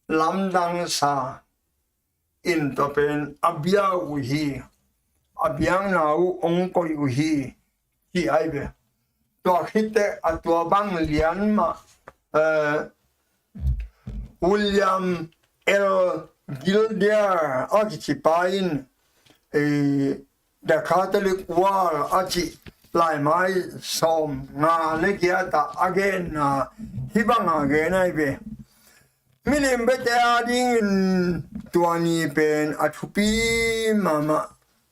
lamdang sa in tua pen a bia uh hi, a biakna uh hong koih uh hi, ci ahi ve. Tua khit teh a tua bang lian mah, eh, William L. Gilder a kici pa in, eh, The Catholic World a cih laimai sawmnga le giat ah a genna hih banga gen ahi ve. Milim biate adingin tua ni pen a thupi mahmah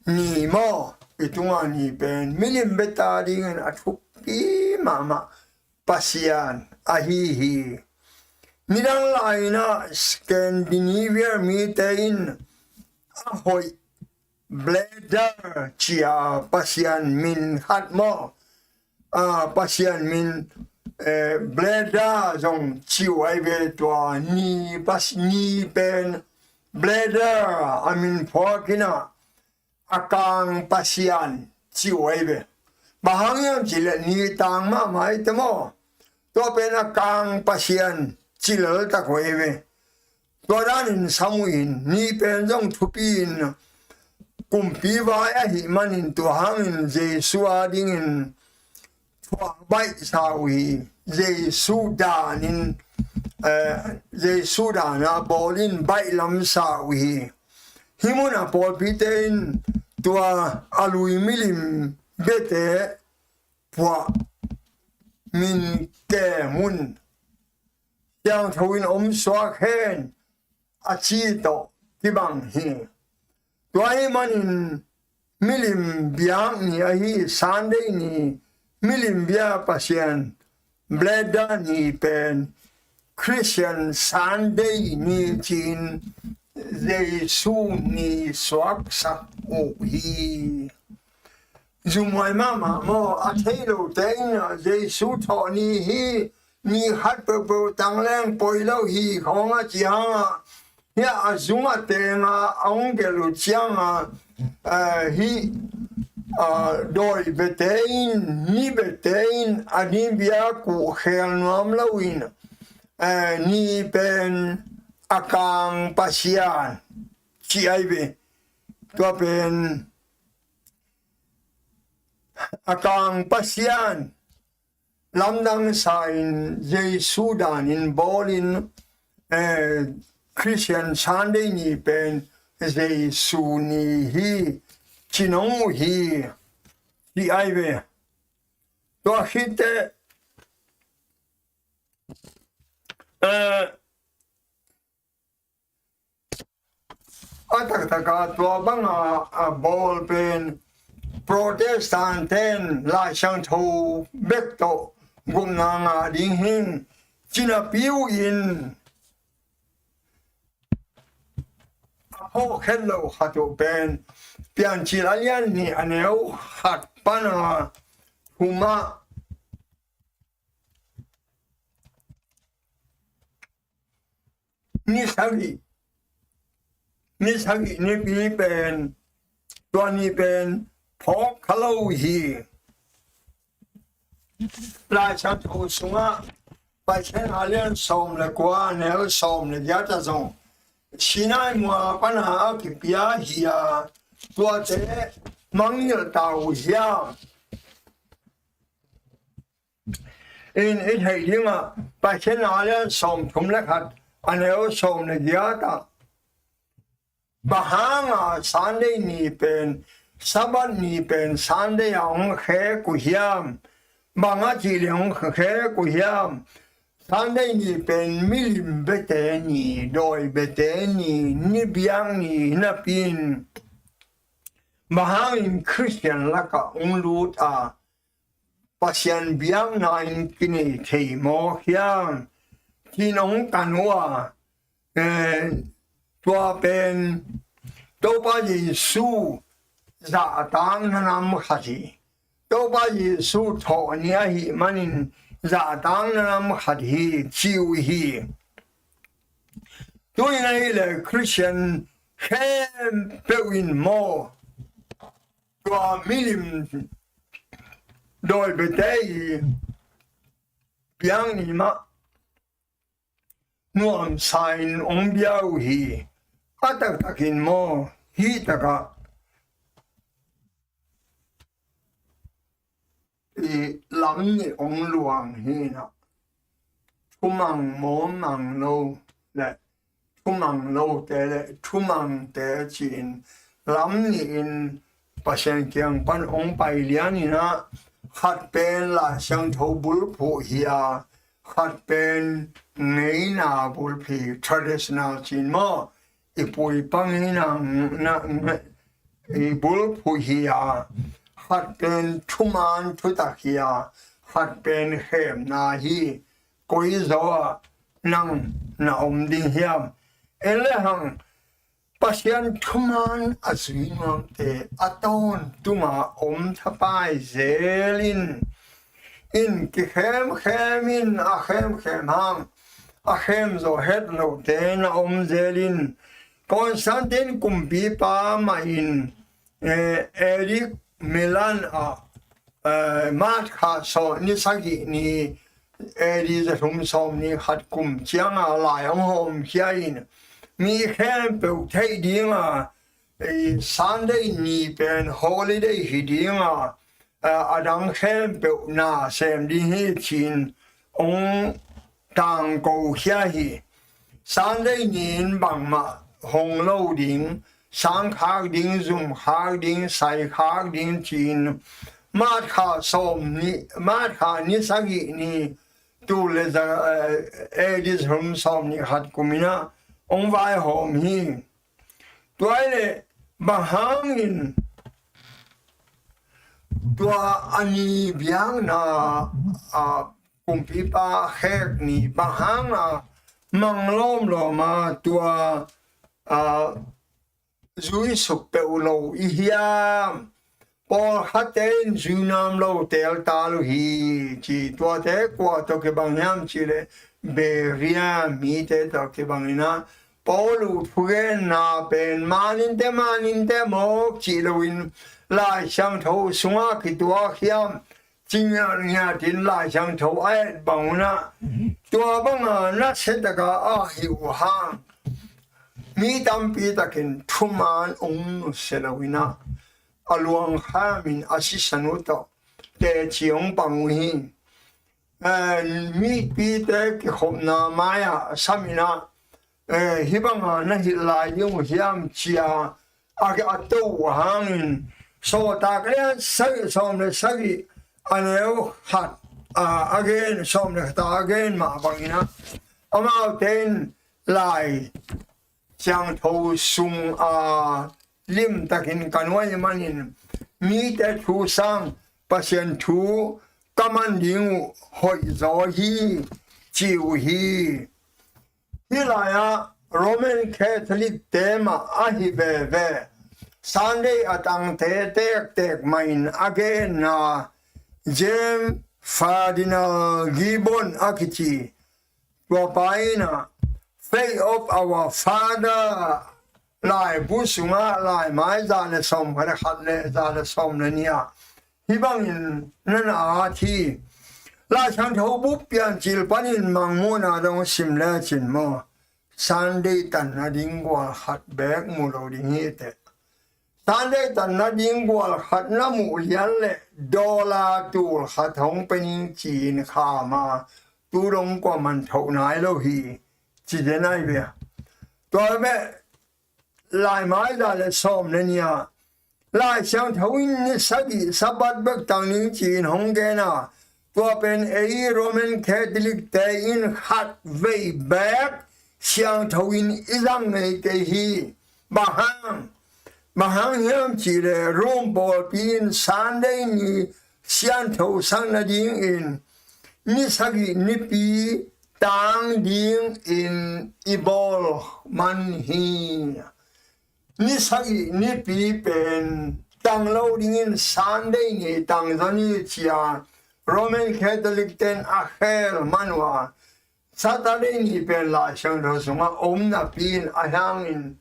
ni maw, i tunga ni pen milim biate adingin a thupi mahmah Pasian ahi hi. Nidang lai-in ah Scandinavia mite in a hoih Bladder ci-a Pasian min khat maw? Ah, Pasian min, eh, Bladder zong ci uh ahi ve. Tua ni, pas-, ni pen Bladder a min phuak in ah, a kang pasian ci uh ahi ve. Bang hang hiam cihleh ni tang mahmah hi te maw? Tua pen a kang pasian ci laltak uh ahi ve. Tua danin sam uh in, ni pen zong thupi in, kumpi vai ahih manin tua hangin Jesu adingin thuak baihsa uh hi. Jesu danin, eh, Jesu dana bawlin baihlamsa uh hi. Hih munah pawlpite in tua a lui milim biate puah min kem un, siangtho in om suak hen, a ci tawh kibang hi. Tua ahih manin milim biak ni ahi Sunday ni, milim bia pasian Bladder ni pen Christian Sunday ni ci-in Jesu ni suaksak uh hi. Zumhuai mahmah maw, a thei lote in Jesu thawh ni hi, ni khat peuhpeuh tangleng poi lo hi khawng a ci hangah, hiah a zung a tenga a hong gelh uh cianga, eh, hih, ah, dawi biate in, ni biate in a ni bia kuhkhel nuam loin, eh, ni pen a kang pasian ci ahi ve. Tua pen a kang pasian lamdang sa in Jesu danin bawlin, eh, Christian Sunday ni pen Jesu ni hi ci nong uh hi, ci ahi ve. Tua khit teh, eh, a taktaka tua banga a bawl pen Protestant ten Lai Siangtho bek tawh gupna ngah ding hi. Cinapi uh in a phawkkhet lo khat uh pen Piancil a lian nih a neu khat pana humah ni sagih ni sagih nipi pen, tua ni pen phawk kha lo hi. Lai Siangtho sungah Paikhiatna lian sawm le kua, neu sawm le giat ah zong Sinai mual pana a kipia hi a, tuate mangngilh ta uh hiam? In i theih dingah Paikhiatna lian sawm thum le khat, a neu sawm le giat ah, bang hanga Sunday ni pen, Sabbath ni pen Sunday a hong khek uh hiam? Bang a cih leh hong khek uh hiam? Sunday ni pen milim bete ni, dawi bete ni, ni biak ni napi-in, bang hangin Khristian lakah hong lut a, Pasian biakna in kinei thei mawk hiam? Ci-in hong kan uh a, eh, tua pen Topa Jesu zahtakna nam khat hi. Topa Jesu thawh ni ahih manin zahtakna nam khat hi, ci uh hi. Tu-in ahih leh Khristian khempeuh in maw, tua milim dawi bete i biak ni mah nuamsa in hong bia uh hi. A taktakin maw, hih takah i lam nih hong luang hi na, thumang mawmang lo le thumang lote le thumangte ci-in lam nih in Pasian kiang pan hong pai lian in ah, khat pen Lai Siangtho bulphuh hi a, khat pen ngeina bulphuh, traditional ci-in maw, i pu i pa ngeina, na, na, i bulphuh hi a, khat pen thuman thutak hi a, khat pen khemna hi. Koi zaw ah nang na om ding hiam? En le hang, Pasian thuman a zui nuamte a tawntunga om thapai zel in, in kikhemkhem in, a khemkhem hang a khem zaw het lote na om zel in, Constantine kumpipa mah in, eh, A D Milan ah, eh, March kha sawm ni sagih ni, A D za thum sawm ni khat kum cianga lai hong hawmkhia in, mi khempeuh theih dinga, eh, Sunday ni pen holiday hi dinga, eh, a dang khempeuh na sem ding hi ci-in hong tangko khia hi. Sunday ni-in bangmah hong lo ding, sang khak ding, zum khak ding, sai khak ding ci-in March kha sawm ni, March kha ni sagih ni, tul le za, eh, A D thum sawm ni khat kum in ah hong vaihawm hi. Tua ahih leh bang hangin tua a ni biakna, a, kumpipa khek ni bang hanga mang lawmlawm a, tua, a, zui suk peuh lo i hiam? Pawlkhatte in zui nuam lo teel ta lo hi, ci. Tuate kua tawh kibang hiam cih leh Beria mite tawh kibang in ah, Paul' thugenna pen maninte, maninte mawk cih loin Lai Siangtho sungah kituak hiam, ci ngiatngiat in Lai Siangtho a et bang un ah, tua banga nasia taka a hih uh hang, mi tampi takin thuman hong nusia lo in ah, a luang khamin a sisan uh tawh teci hong pang uh hi. Eh, mipite kikhopna mai-ah sam in ah, eh, hih banga na hilh lai ding uh hiam, ci-a a, a to uh hangin, Sawltak lian sagih, sawm le sagih, a neu khat, a, a gen, sawm le khat a gen mah bangin ah, amaute in Lai Siangtho sung a limtakin ka nuai manin, mite thu sang Pasian thu ka man ding uh hoih zaw hi, ci uh hi. Hih lai-ah Roman Catholic te mah ahi veve, Sunday a tangte tektek mahin a genna James Ferdinand Gibbon a kici, tua pa in ah, Faith of Our Father laibu sungah laimai za le sawm khat le khat le za le sawm le nih ah hih bangin na na at hi. Lai Siangtho bup Piancil panin Mangmuhna dong sim lecin maw, Sunday tan nading gual khat beek mu lo ding hi teh. Sunday tan nading gual khat na muh lian leh dollar tul khat hong pe ning ci-in kham a, tu dong kuaman thoh nai lo hi, ci den ai ve. Tua beh laimai za le sawm le nih ah Lai Siangtho in ni sagih Sabbath bek tang ning ci-in hong gen a, tua pen ei Roman Catholic te in khat vei beek siangtho in i zang ngei kei hi. Bang hang, bang hang hiam cih leh Rome pawlpi in Sunday ni siangtho sak nadingin ni sagih nipi tang dingin i bawl man hi. Ni sagih nipi pen tang lo dingin Sunday ni tang zaw ni ci-a Roman Catholic ten a khel man uh a, Saturday ni pen Lai Siangtho sungah om napi in a hangin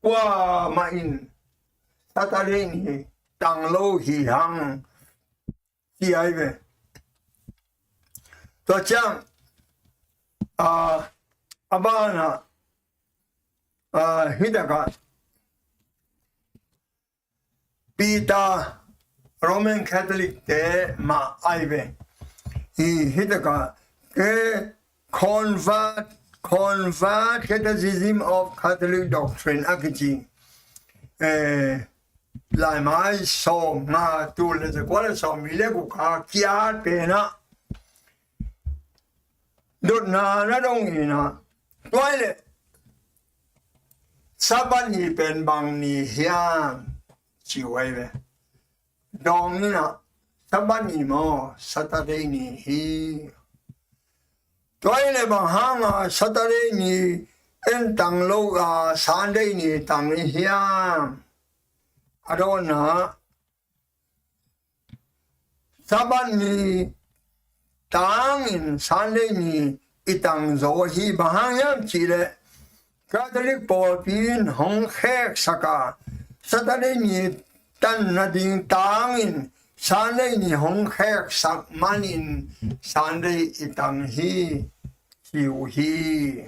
kuamah in Saturday ni tang lo hi hang ci ai ve. Tua ciang a, a banah a, hih takah Peter Roman Catholic te mah ai ve. Hi, hih takah ke convert, convert Catechism of Catholic Doctrine a kici, eh, laimai sawm nga tul le zakua le sawm li le guk a kiat penah dotna na dong inah, tua i le Sabbath ni pen bang ni hiam ci uh ai ve. Dawng inah Sabbath ni maw, Saturday ni hi. Tua i le bang hanga Saturday ni en tang lo a Sunday ni tang i hiam? A dawnna Sabbath ni tangin Sunday ni i tang zaw hi. Bang hang hiam cih leh Catholic pawlpi in hong kheksak a, Saturday ni tan nading tangin Sunday ni hong kheksak manin Sunday i tang hi ci uh hi.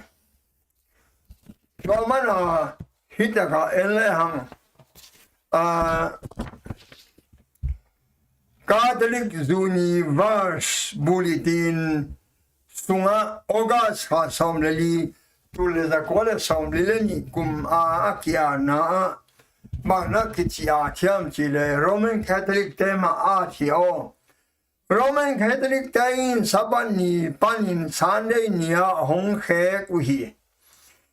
Tua mana hih takah en le hang, a, Catholic Universe Bulletin sungah August kha sawm le li, tul le zakua le sawm li le nih kum a a kiatna ah bang na kici a thiam cih le Roman Catholic te mah a thi aw. Roman Catholic te in Sabbath ni panin Sunday ni ah hong khek uh hi.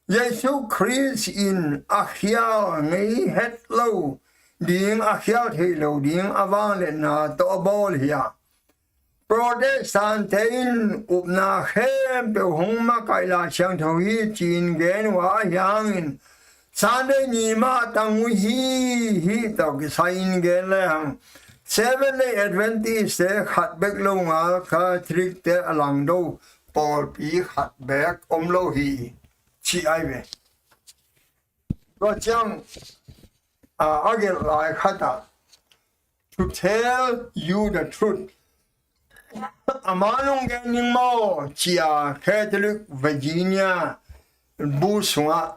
Jesu Khrist in a khial ngei het lo ding, a khial thei lo ding a vangliatna tawh a bawl hi a, Protestant te in upna khempeuh hong makaih Lai Siangtho hi ci-in gen uh a, ahi hangin Sunday ni mah tang uh hi. Hih tawh kisai-in gen le hang Seventh Day Adventist te khat bek lo ngal Catholic te a langdo pawlpi khat bek om lo hi ci ai ve. Tua ciang a, a gelh lai khat ah To Tell You the Truth, a man hong gen ning maw ci-a Catholic Virginia bu sungah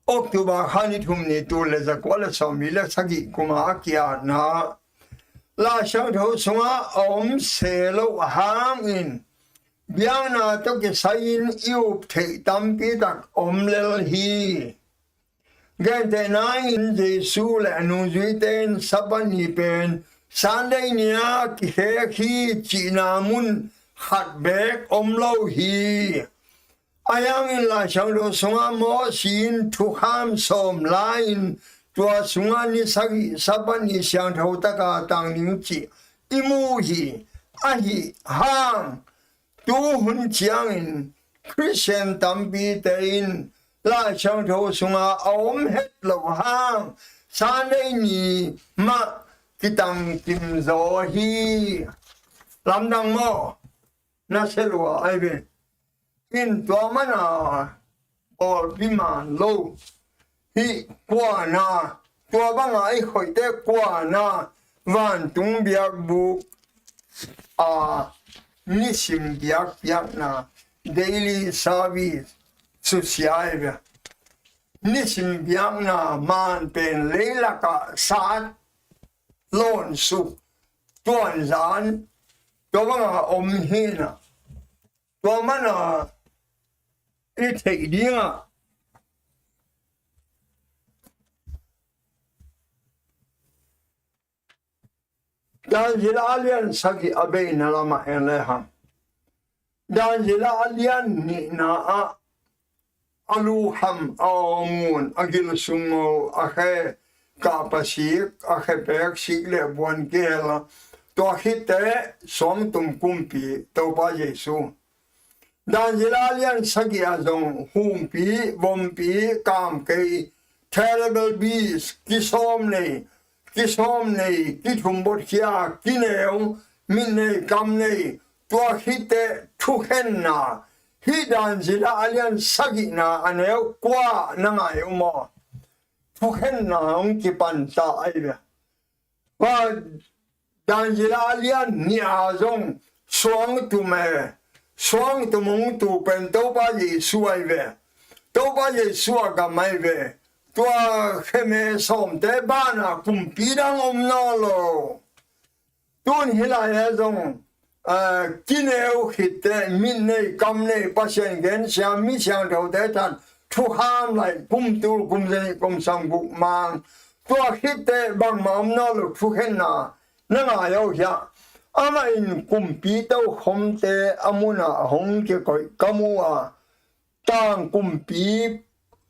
October kha ni thum ni tul le zakua le sawm li le sagih kuma a kiatna Lai Siangtho sungah a om se lo hangin biakna tawh kisai-in i up theih tampi tak om lel hi. Gentehna in Jesu le a nungzuite in Sabbath ni pen Sunday ni-a kikhek hi cihna mun khat beek om lo hi. Ahi hangin Lai Siangtho sungah Moses in thukham sawm la-in tua sungah ni sagih Sabbath ni siangtho taka tang ding cih i mu hi. Ahi hang tu hun ciangin Khristian tampite in Lai Siangtho sungah a om het loh hang Sunday ni mah kitang kim zaw hi. Lamdang maw? na sia lua ai ve. In tua mana pawlpi man lo hih kuana, tua banga i khoihte kuana vantung biakbuk a nisim biakpiakna, daily service, susia ai ve. Nisim biakna man pen leilakah sat, lawnsuk, tuanzan, tua banga om hina. Tua mana i theih dinga Dan zila a lian sagih a beina lamah en le hang. Dan zila a lian nihna ah a luham a awmun a gilsung ngaw a khe kahpasik a khe peksik le buan kihel a, tua khite suangtum kumpi Topa Jesu. Dan zila lian sagih a zong humpi, vompi, kamkei, terrible beast, kisawm nei, kisawm nei, kithum botkhia, kineu, mit nei, kam nei, tua khite thukhenna, hih dan zila a lian sagihna a neu kua na ngai uh maw? Thukhenna hong kipanta ai ve. Tua dan zila a lian nih a zong suangtum e, suangtum hong tu pen Topa Jesu ai ve. Topa Jesu a gam ai ve. Tua kheme sawmte bana kumpi dang om naw lo. Tun hih lai-ah zong, ah, kineu khitte, mit nei, kam nei, Pasian gensia, mi siangthote tan thukham lai, kum tul, kum zanih, kum sawmguk mang, tua khitte bangmah om naw lo thukhenna na ngai uh hiam? Amah in kumpi tokhomte a munah hong kikoih ka mu a, tangkumpi,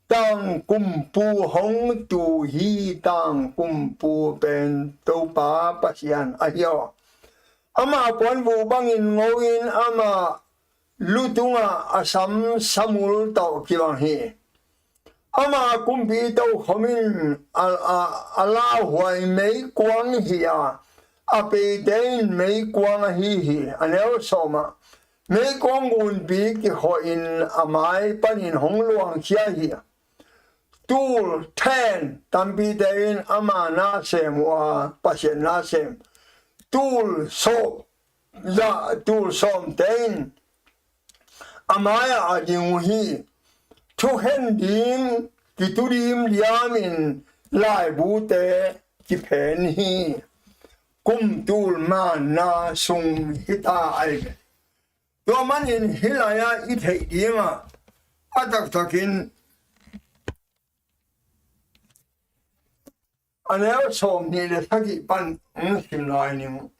tangkumpu hong tu hi. Tangkumpu pen Topa Pasian ahi aw. Ama puanbu bangin ngo in ama lu tungah a sam samul tawh kibang hi. Ama kumpi tokhom in a, a, a lauhuai meikuang hi a, a peite in meikuang ahi hi. A neu sawmah, meikuang gunpi kikhawh in a mai panin hong luangkhia hi. Tul, ten, tampite in ama na sem uh a, Pasian na sem. Tul sawm, za, tul sawmte in a mai-ah a ding uh hi. Thukhen ding, kitu dim diamin laibute kiphen hi. Kum tul manna sung hita ai ve. Tua manin hih lai-ah i theih dingah a taktakin a neu sawmnih le sagih pan hong sim lai ning.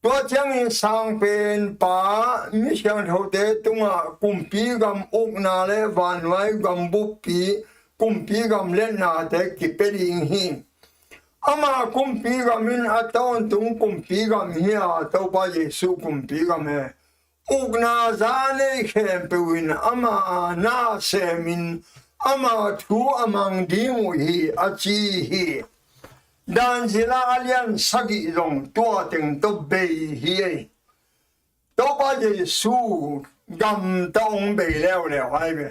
Tua ciangin sangpen pa mi siangthote tungah kumpi gam ukna le vannuai gam buppi, kumpi gam letnate kipia ding hi. Ama kumpi gam in a tawntung kumpi gam hi a, Topa Jesu kumpi gam e. Ukna za nei khempeuh in ama na semin ama thu a mang ding uh hi, a ci hi. Dan zila a lian sagih zong tua teng tawh bei hi ei. Topa Jesu gam tawh hong bei leuleu ai ve.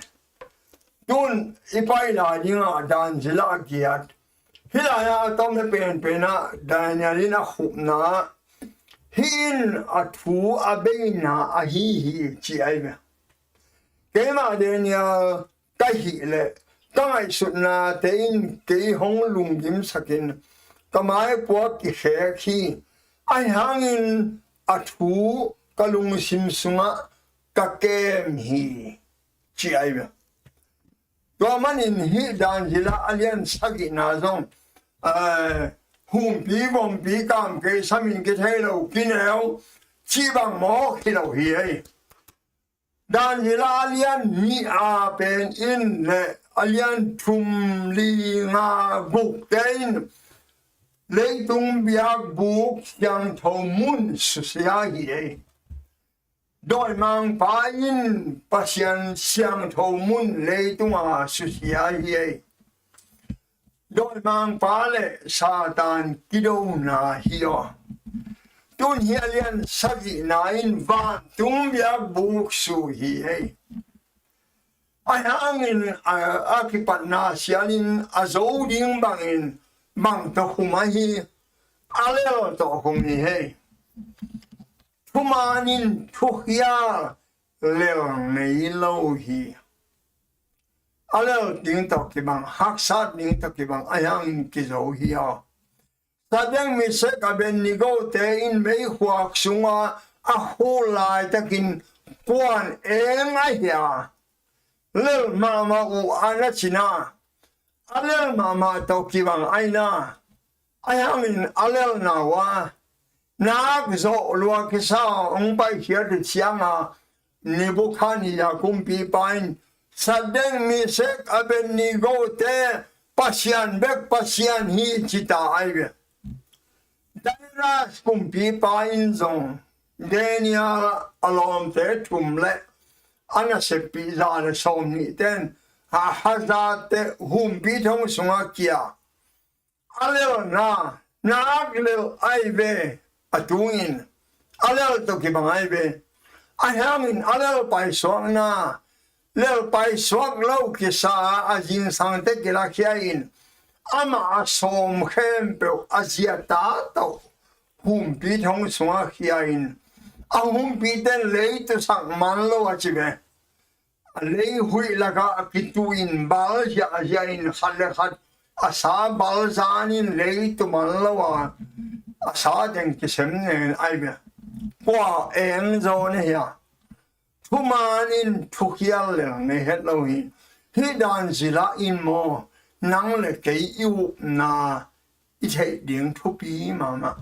Tun i pai lai dingah dan zila a giat. Hih lai-ah a tom he penpen ah Daniel in a khupna, hih in a thu a beina ahi hi ci ai ve. Keimah Daniel ka hih leh ka ngaihsutnate in kei hong lunggimsakin ka maipuak kikhek hi. Ahi hangin a thu ka lungsim sungah ka kem hi ci ai ve. Tua manin hih dan zila a lian sagihna zong, eh, humpi, vompi, kamkei, samin kithei lo, kineu, cih bang mawk hi lo hi ei. Dan zila a lian nih a pen in le a lian thum, li, nga, gukte in leitung biakbuk siangtho mun susia hi ei. Dawimangpa in Pasian siangtho mun leitunga susia hi ei. Dawimangpa le Satan kidona hi aw. Tun hi a lian sagihna in vantung biakbuk su hi ei. Ahi hangin a, a kipatna sialin a zo ding bangin bang tawh khum ahi, a lel tawh khum hi ei. Thuman in thukhia lel ngei lo hi. A lel ding tawh kibang, haksat ding tawh kibang, ahi hangin kizo hi a. Sadek, Mesak, Abednego te in meikhuak sunga a khul laitakin kuan eng a hia? Lel mahmah uh a na cina, a lel mahmah tawh kibang aina. Ahi hangin a lelna uh a nak zawh lua kisa hong paikhiat uh cianga Nebukhadnezzar kumpipa in Sadek, Mesak, Abednego te Pasian bek Pasian hi cita ai ve. Darius kumpipa in zong Daniel a lawmte thum le a naseppih za le sawm nih ten ha hazate humpi thong sunga kia. A lelna nak lel ai ve, a tungin a lel tawh kibang ai ve. Ahi hangin a lel paisuakna, lel paisuak lo kisa a zingsangte kilakhia in amah a sawm khempeuh a ziata tawh humpi thong sunga khia in a humpite in lei tusak man lo a ci ve. A lei huih lakah a kituh in bal ziahziah in khat le khat a sa bal zan in lei tuman lo a, a sa teng kisem nen ai ve. Kua eng zaw na hia? Thuman in thukhial lel na het lo hi. Hih dan zilah in maw, nang le kei i upna i theih ding thupi mahmah.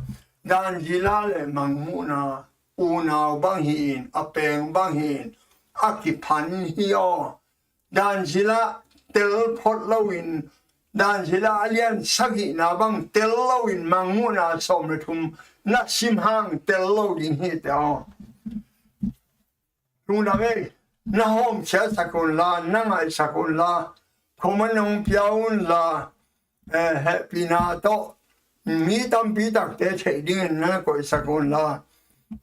Dan zilah le mangmuhna unau bang hi in, a peng bang hi in, a kiphan hi aw. Dan zilah tel phot loin, dan zilah a lian sagihna bang tel loin, mangmuhna sawm le thum na sim hang tel lo ding hi te aw. Lungdam ei, na hawmkhia sak un la, na ngaihsak un la, comment hong pia un la, eh, hehpihna tawh mi tampi takte theih dingin na koihsak un la.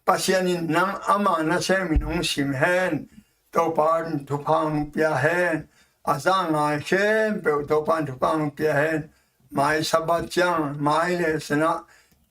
Pasian in nang ama nasemin hong sim hen, Topa in thupha hong pia hen, a za ngai khempeuh Topa in thupha hong pia hen, mai Sabbath ciang, mai le sinah